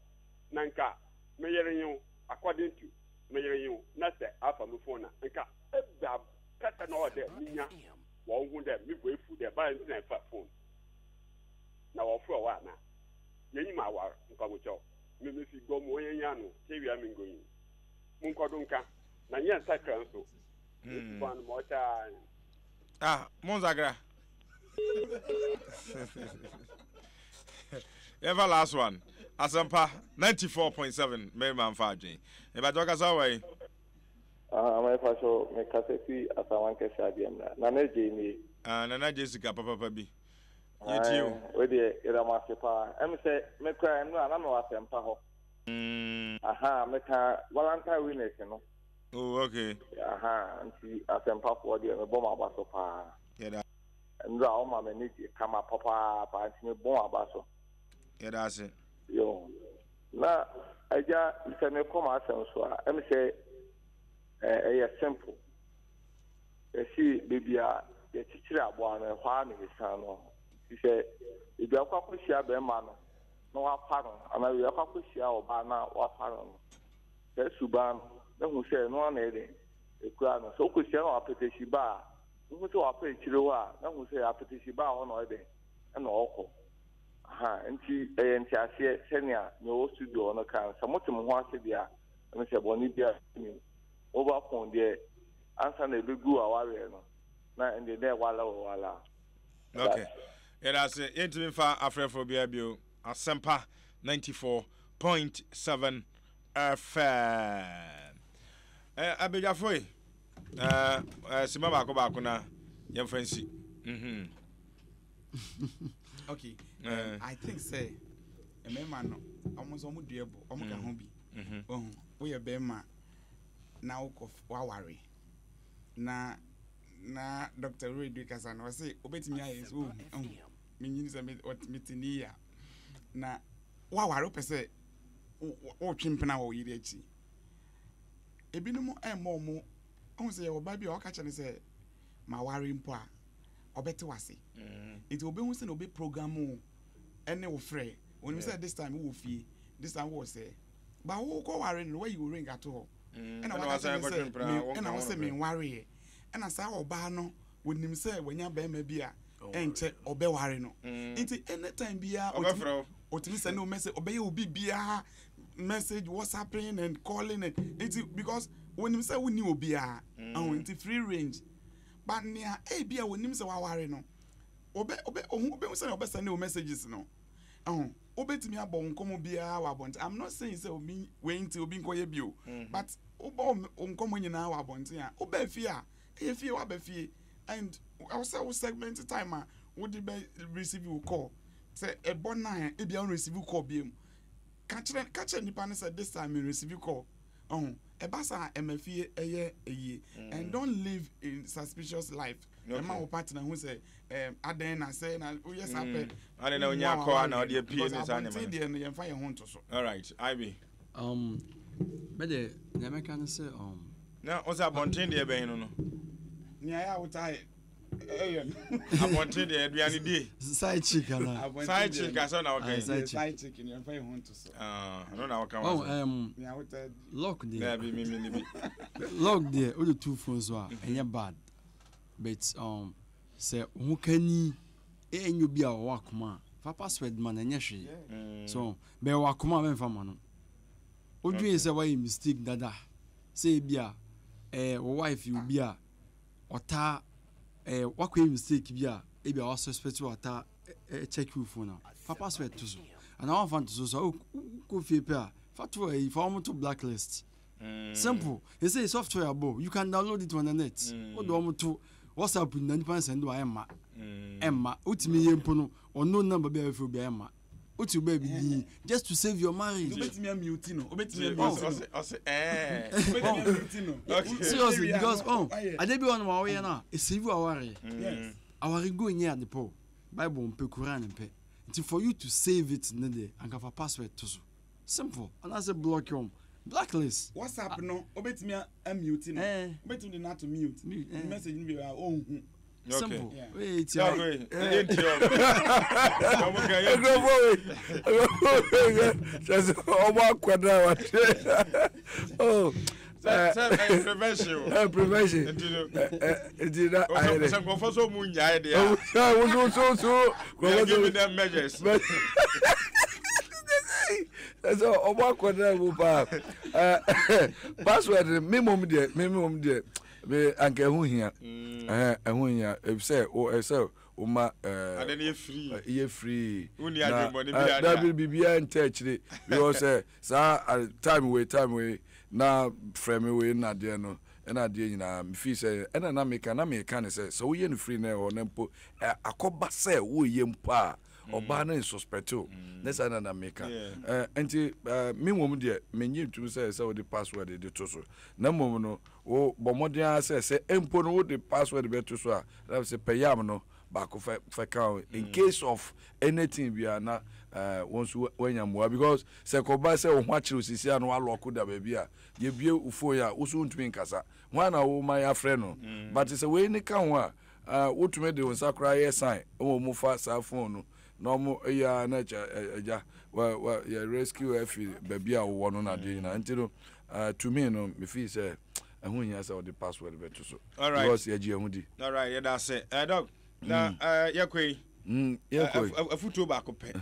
S10: na nka me yer nye wo, according to me yer nye wo na sɛ afa mo phone a nka ebia kasa na ɔwɔ dɛ minya wɔ woho dɛ me bo efuw dɛ ebɛnadze ntsi na efa phone na wɔfrɛ wo ana? Yenyim awar, mpamokyɛw. Me mefi gua mu ɔyɛ nyi ano, tewia me ngonyi. Monkɔ do nka, na nyɛ nsakra nso. Esi kwan no ma ɔkyɛ ara.
S1: Ah, mo nzakra. Yɛmfa last one. Asɛmpa 94.7 mmarima mfa adwen. Mebakyɛ ɔkasa wɔ yi.
S11: Ah, mɛfa so mekasa fi Asaman kɛse adeɛ mmra. Nana Gyei nie.
S1: Ah, Nana Gyei sika papapa bi. Yɛtie o.
S11: Wei deɛ yɛda mo ase paa. Ɛm sɛ me koraa ɛno a na mewɔ asɛmpa hɔ. Aha, meka Valentine winners no.
S1: Oh, okay.
S11: Aha, nti asɛmpafoɔ deɛ mebɔ mo aba so paa.
S1: Yɛda.
S11: Nnura a ɔma m'ani gye kama papaapa nti mebɔ mo aba so.
S1: Yɛda ase.
S11: Yo. Na agya sɛ mekɔ m'asɛm so a, ɛm sɛ ɛyɛ simple. Yɛsi baabi a yɛkyekyere aboa no, ɛhɔ ara na yɛsian no. Nti sɛ ebi akɔ akɔhyia bɛrima no na wafa no, anaa ebi akɔ akɔhyia ɔbaa na wafa no no, saa suban no, na hu sɛ ɛno ara na ɛyɛ dɛn, ɛkura no. Sɛ wokɔhyia no wɔ apɛtɛhyi ba a, wohu sɛ wapa akyire hɔ a, na hu sɛ apɛtɛhyi ba hɔ na ɔyɛ dɛn, ɛna ɔkɔ. Aha, nti ɛyɛ nteaseɛ sɛnea nea ɔwɔ studio hɔ no ka no. Sɛ mote mo ho ase deɛ a, ɛne sɛ bɔne biara nni mu. Mobile phone deɛ, ansa na ɛbɛgu awareɛ no, na ɛnde na ɛwala wɔ wala.
S1: Okay. Yɛda ase. Yɛntumi mfa afrɛfoɔ biara bio. Asɛmpa 94.7 FM. Eh, abadwafo yi, eh, eh, sima baako baako na yɛmfa nsi. Mhm.
S2: Okay. I think sɛ mmarima no, wɔn nso wɔn dua bo, wɔn ka ho bi. Ohun, woyɛ bɛrima na wokɔ waware na na Dr. Redu kasa no ɔse wobɛtumi ayɛ sɛ ohu ohun menyini sɛ mete ne yie a na waware wopɛ sɛ wotwe mpena wɔ wo yere akyi ebinom ɛmmɔ ɔmo ɔhu sɛ yɛwɔ ba bi a ɔka kyerɛ no sɛ maware mpo a ɔbɛte wase nti obehu sɛ na obe program wo ɛne wo frɛ onim sɛ this time wowɔ fie this time wowɔ sɛ ba wo kɔ ware no wayi wo ring ato hɔ ɛna waka kyerɛ no sɛ ɛna wo sɛ menwareɛ ɛna saa ɔbaa no onim sɛ wanya bɛrima bi a ɛnkyɛ ɔbɛware no nti anytime biara otumi send wo message ɔbɛyɛ obi biara message whatsapping and calling and nti because onim sɛ wonni obiara ɛho nti free range but nea ebi a onim sɛ waware no ɔbɛ ɔbɛ ohun ɔbɛhu sɛ ɔbɛ send wo messages no ɛho wobɛtumi abɔ wo nkɔmmɔ biara wɔ abɔnten i'm not saying sɛ obi wei nti obi nkɔyɛ bi o but wobɔ wo nkɔmmɔ nyinaa wɔ abɔnten a wobaa fie a ɛyɛ fie waba fie and ɛwɔ sɛ wo segment time a wode bɛ receive wo call sɛ ɛbɔ nine a ebia wo receive call biom ka kyerɛ ka kyerɛ nipa no sɛ this time me receive call ɔho ɛba saa ɛma fie ɛyɛ ɛyie and don't live in suspicious life ɛma wo partner hu sɛ ɛm adɛn na sɛ na woyɛ saa pɛ
S1: adɛn na onya kɔ a na ɔde apue ne saa
S2: nneɛma abɔnten deɛ no yɛmfa yɛn ho nto so.
S1: Alright, Ivy.
S3: Um, me de nea mɛka ne sɛ um.
S1: Na ɔsɛ abɔnten deɛ bɛn no no.
S2: Nea yɛ a wotaa ɛyɛ no.
S1: Abɔnten deɛ aduane die.
S3: Side chick ana.
S1: Side chick asɛ na ɔka yi.
S2: Side chick. Side chick nea yɛmfa yɛn ho nto so.
S1: Ah, ɛno na ɔka wa.
S3: Oh,
S2: Nea wotaa di.
S3: Lock deɛ.
S1: Daabi mi mi ni bi.
S3: Lock deɛ o de tu phone so a ɛnyɛ bad but um sɛ ho kani ɛnyɛ obi a ɔwɔ akoma a fa password ma no ɛnyɛ hwee so bɛyɛ wɔ akoma a bɛmfa ma no wodwen sɛ wayɛ mistake dada sɛ ebi a ɛɛ wɔ wife yɛ obi a ɔtaa ɛɛ wakɔyɛ mistake bi a ebi a wasuspect ɔtaa ɛɛ check wo phone a fa password to so anaa wamfa nto so so a wokɔ fie pɛ a fa to ɛyi fa wɔn to blacklist. Simple. They say software abo. You can download it on the net. Wo de wɔn to WhatsApp na nipa nsɛn do a ɛmma. Ɛmma. Wotumi yɛ mpo no unknown number bi a bɛfrɛ obi a ɛmma. Wotu baabi din just to save your marriage.
S2: Obetumi amute no. Obetumi amute no.
S1: Ɔsɛ ɛɛ.
S2: Obetumi amute no.
S3: Seriously because oh ade bi wɔ no ma wɔyɛ no a esave aware.
S2: Yes.
S3: Aware go nyɛ ade pa o. Bible mpɛ Quran mpɛ. Nti for you to save it ne deɛ anka fa password to so. Simple. Anaasɛ block wɔn. Blacklist.
S2: WhatsApp no wobɛtumi a mute no. Wobɛtumi de no ato mute. Message no bi a ɔnhu.
S3: Simple.
S1: Wei tia.
S4: Ɔmo akɔda wa oh.
S1: Sɛ prevention o.
S4: Prevention. Nti na ayɛ dɛ.
S1: Sɛ nkurɔfoɔ sɛ ɔmo nyae deɛ a.
S4: Woso so so.
S1: We are giving them measures.
S4: Sɛ ɔmo akɔda mu paa. Password mi mom deɛ mi mom deɛ. Me anka ɛho hia. Ɛhɛn, ɛho hia. Efisɛ wo ɛsɛ woma ɛɛ.
S1: Ade no yɛ free.
S4: Yɛ free.
S1: Wonni adwemmɔne biara
S4: Na dabi biribiara nta akyire because sɛ saa time wei time wei na frɛ me wei na adeɛ no ɛna adeɛ nyinaa me feel sɛ ɛna na meka na meka ne sɛ sɛ woyɛ no free na ɛhɔ na mpo akɔba sɛ woyɛ mpo a ɔbaa no nsuspect o ne saa na na meka nti me mmom deɛ menye ntum sɛ sɛ wode password de to so na mmom no wo bɔ mmɔden ara sɛ sɛ mpo no wode password bɛto so a na sɛ pɛ yam no baako fɛ fɛ ka ho in case of anything biara na wɔn nso wɔanya mmoa because sɛ kɔba sɛ wo ho akyerɛw sisi a na walɔko da baabi a yɛbie wo phone a wo so wontumi nkasa hwan na wo ma yɛafrɛ no but sɛ wei ne ka ho a wotumi de wo nsa koraa yɛ sign ma wɔn fa saa phone no na wɔn yɛ a na ɛkyɛ agya wa wa yɛ rescue afi baabi a wowɔ no na adeɛ nyinaa nti no to me no me feel sɛ ɛho hia sɛ wɔde password bɛto so because yɛgye yɛn ho di.
S1: Alright yɛda ase ɛɛ dɔk na ɛɛ yɛkɔ yi.
S4: Yɛkɔ yi.
S1: Afutuo baako pɛ.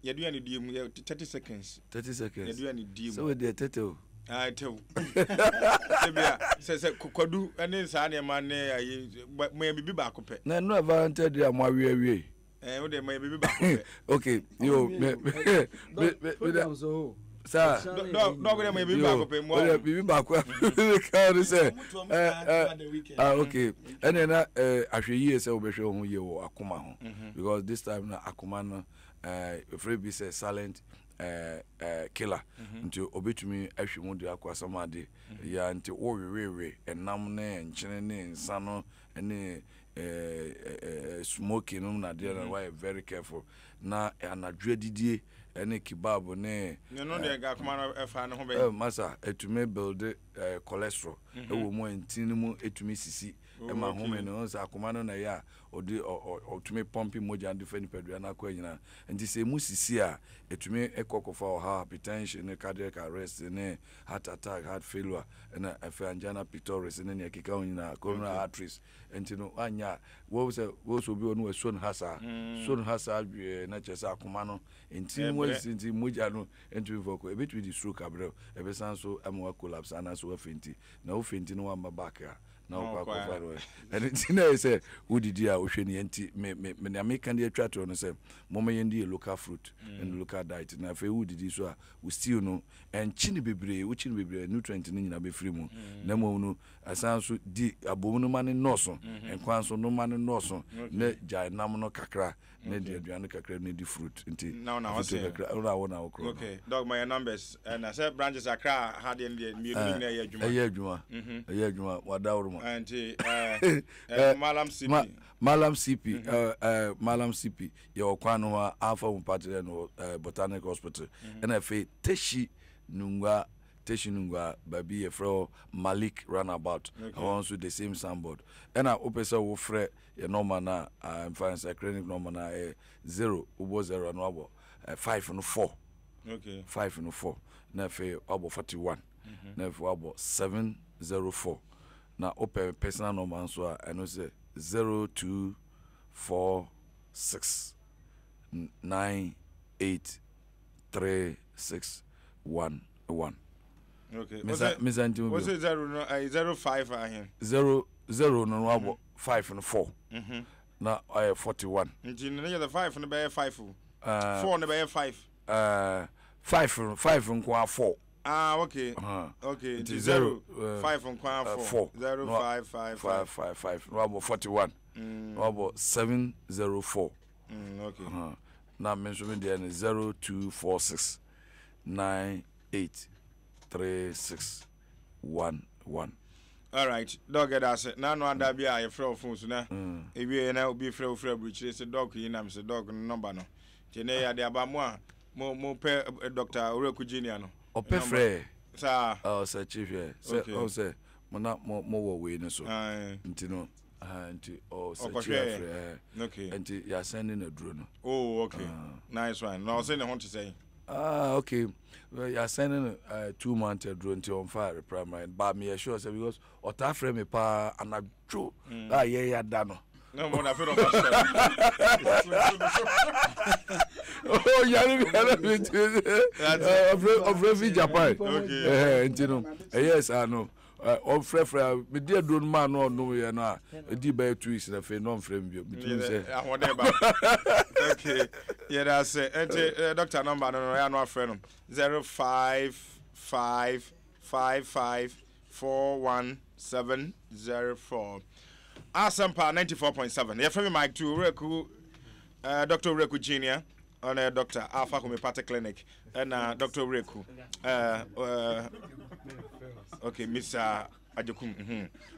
S1: Yɛde yɛn die mu yɛ 30 seconds.
S4: 30 seconds.
S1: Yɛde yɛn die mu.
S4: Sɛ wɔde ɛtɛtɛ o.
S1: Ah, ɛtɛ o. Sɛbia sɛ sɛ kwadu ne saa nneɛma ne ayi mo yɛ bibi baako pɛ.
S4: Na ɛno ɛva ntɛ de a mo awie awie.
S1: Ɛɛ o de mo yɛ bibi baako pɛ.
S4: Okay, yo me me me me
S3: de.
S4: Saa.
S1: Dɔg dɔg de mo yɛ bibi baako pɛ mu.
S4: O de bibi baako a mi ka o de sɛ ɛ ɛ ah okay ɛnna na ɛ ahwɛ yie sɛ wobɛhwɛ wo ho yie wɔ akoma ho because this time na akoma no ɛɛ efiri bi sɛ silent. Eh, eh, killer. Mm-hmm. Nti obetumi ahwe mu de akɔ asɛm ade. Mm-hmm. Ya nti wo wewewe ɛnam ne nkyene ne nsa no ne eh, eh, eh, smoking no na adeɛ na mm-hmm. wayɛ very careful. Na anadwo adidie ɛne kebab ne.
S1: Ne no deɛ akoma no ɛfa ne ho bɛyɛ.
S4: Eh, masa etumi build eh, cholesterol ɛwɔ mu a ntini no mu etumi sisi ɛma home no sɛ akoma no na ɛyɛ a ɔde ɔtumi pɔmpe mogya de fa nipadua no akɔ nyinaa. Nti sɛ emu sisi a, ɛtumi kɔ kɔfa ɔhaw, hypertension ne cardiac arrest ne heart attack, heart failure, ɛna afei angina pectoris ne nea ɛkeka ho nyinaa, coronary arteries. Nti no anyɛ a, wɔn sɛ wɔn sɛ obi wɔ no wɔasuo no ha saa, suo no ha saa dwee na kyerɛ sɛ akoma no ntini mu asisi nti mogya no ntumi mfa kɔ. Ɛbɛtumi de stroke abrɛ wo, ɛbɛsan nso ama wa collapse anaasɛ wa fainti. Na wo fainti no wamma back a, na wokɔ akɔfa no ɛno nti na ɛyɛ sɛ wodidi a wohwɛ ne nti me me me nea meka de atwa toɔ no sɛ moma yɛndi yɛ local fruit mm. and local diet na afei wodidi so a wo stew no ɛnkyi no bebree wokyi no bebree nutrient no nyinaa bɛfiri mu mm. na mmom no ɛsan so di abom no ma ne nnɔɔso mm-hmm. nkwan so no ma ne nnɔɔso na gyae nam no kakra ne di aduane kakra ne di fruit nti afutuo kakra na wo na wo korɔ
S1: okay dog my numbers na sɛ branches akra ha deɛ deɛ mmienu no nyinaa ɛyɛ adwuma
S4: ɛyɛ adwuma ɛyɛ adwuma wadaworo ma
S1: nti ɛɛ malam cp
S4: malam cp ɛɛ malam cp yɛ wɔ kwan no ho a afa mu party no botanic hospital ɛna afei teshi nungua teshi nungua baabi yɛfrɛ hɔ malik runabout ɛhɔ nso the same signboard ɛna wopɛ sɛ wofrɛ Yɛ nɔma no a mfa nsɛ clinic nɔma no a ɛyɛ zero wobɔ zero a na wabɔ five no four
S1: okay.
S4: five no four na afei wabɔ 41 mm-hmm. na afei wabɔ 704 na wopɛ personal number nso a ɛno sɛ 0246 98 36 11
S1: Okay.
S4: Mesa mesa nti mu bi.
S1: Wose zero no ayi 05 ahen.
S4: Zero zero no wabɔ five no four.
S1: Mhm.
S4: Na ayɛ 41.
S1: Nti no yɛ five no bɛyɛ five o. Four no bɛyɛ five.
S4: Five no five nko a four.
S1: Ah okay. Okay. Nti zero five nko a four. Zero five five
S4: five five five. Na wabɔ 41. Na wabɔ 704.
S1: Mm, okay.
S4: Na me nso me deɛ no 0246 9 8 3 6 1 1.
S1: Alright, dɔk yɛda ase. Na ano ada bi a yɛfrɛ wo phone so na ewie na obi frɛ wo frɛ aburukyire sɛ dɔk yi nam sɛ dɔk no nɔmba no. Nti ne yɛde aba mo a mo mo pɛ Dr. Owuraku Junior no.
S4: Ɔpɛ frɛ.
S1: Saa.
S4: Ɔsɛ kyi hwɛ sɛ ɔsɛ mo na mo mo wɔ wei no so. Nti no nti ɔsɛ kyi afrɛ.
S1: Okay.
S4: Nti yɛasɛn ne na duro no.
S1: Oh okay. Nice one. Na ɔsɛ ne ho te sɛn?
S4: Ah okay yɛasɛn no 2 month aduro nti ɔmfa reply ma ba meyɛ sure sɛ because ɔtaa frɛ me paa anadwo a yɛyɛ ada no.
S1: Na mo na afei na ɔba sɔrɔ.
S4: Oh yare bi ara mi ti ɔfrɛ ɔfrɛ fi Japan nti no ɛyɛ saa no. Ɔfrɛfrɛ a mede aduro no maa no ɔnomyɛ no a ɛdii bɛyɛ 2 weeks na afei na ɔmfrɛ me bio. Metumi sɛ
S1: ahoɔden ba. Okay, yɛda ase. Nti doctor number no no ɛyɛ ano afrɛ no 0555541704. Asempa 94.7. Yɛfrɛ me Mike Tu Owuraku, Dr. Owuraku Junior. Ɔno yɛ doctor Alpha Homeopathic Clinic. Ɛna Dr. Owuraku. Okay, Mr. Ajekum.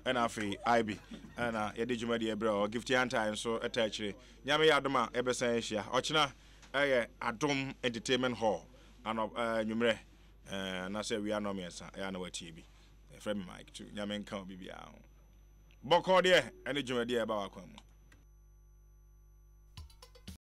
S1: Ɛna afei IB. Ɛna yɛde dwumadie brɛ ɔ Gift Antai nso ɛta akyire. Nyame yɛ adom a yɛbɛsan ahyia. Ɔkyena ɛyɛ Adom Entertainment Hall. Anɔ nwummerɛ. Anaasɛ awia nnɔ mmiɛnsa. Ɛyɛ a na watie bi. Yɛfrɛ me Mike Tu. Nyame nka obi biara ho. Bɔkɔɔ deɛ ɛne dwumadie a ɛba w'akwan mu.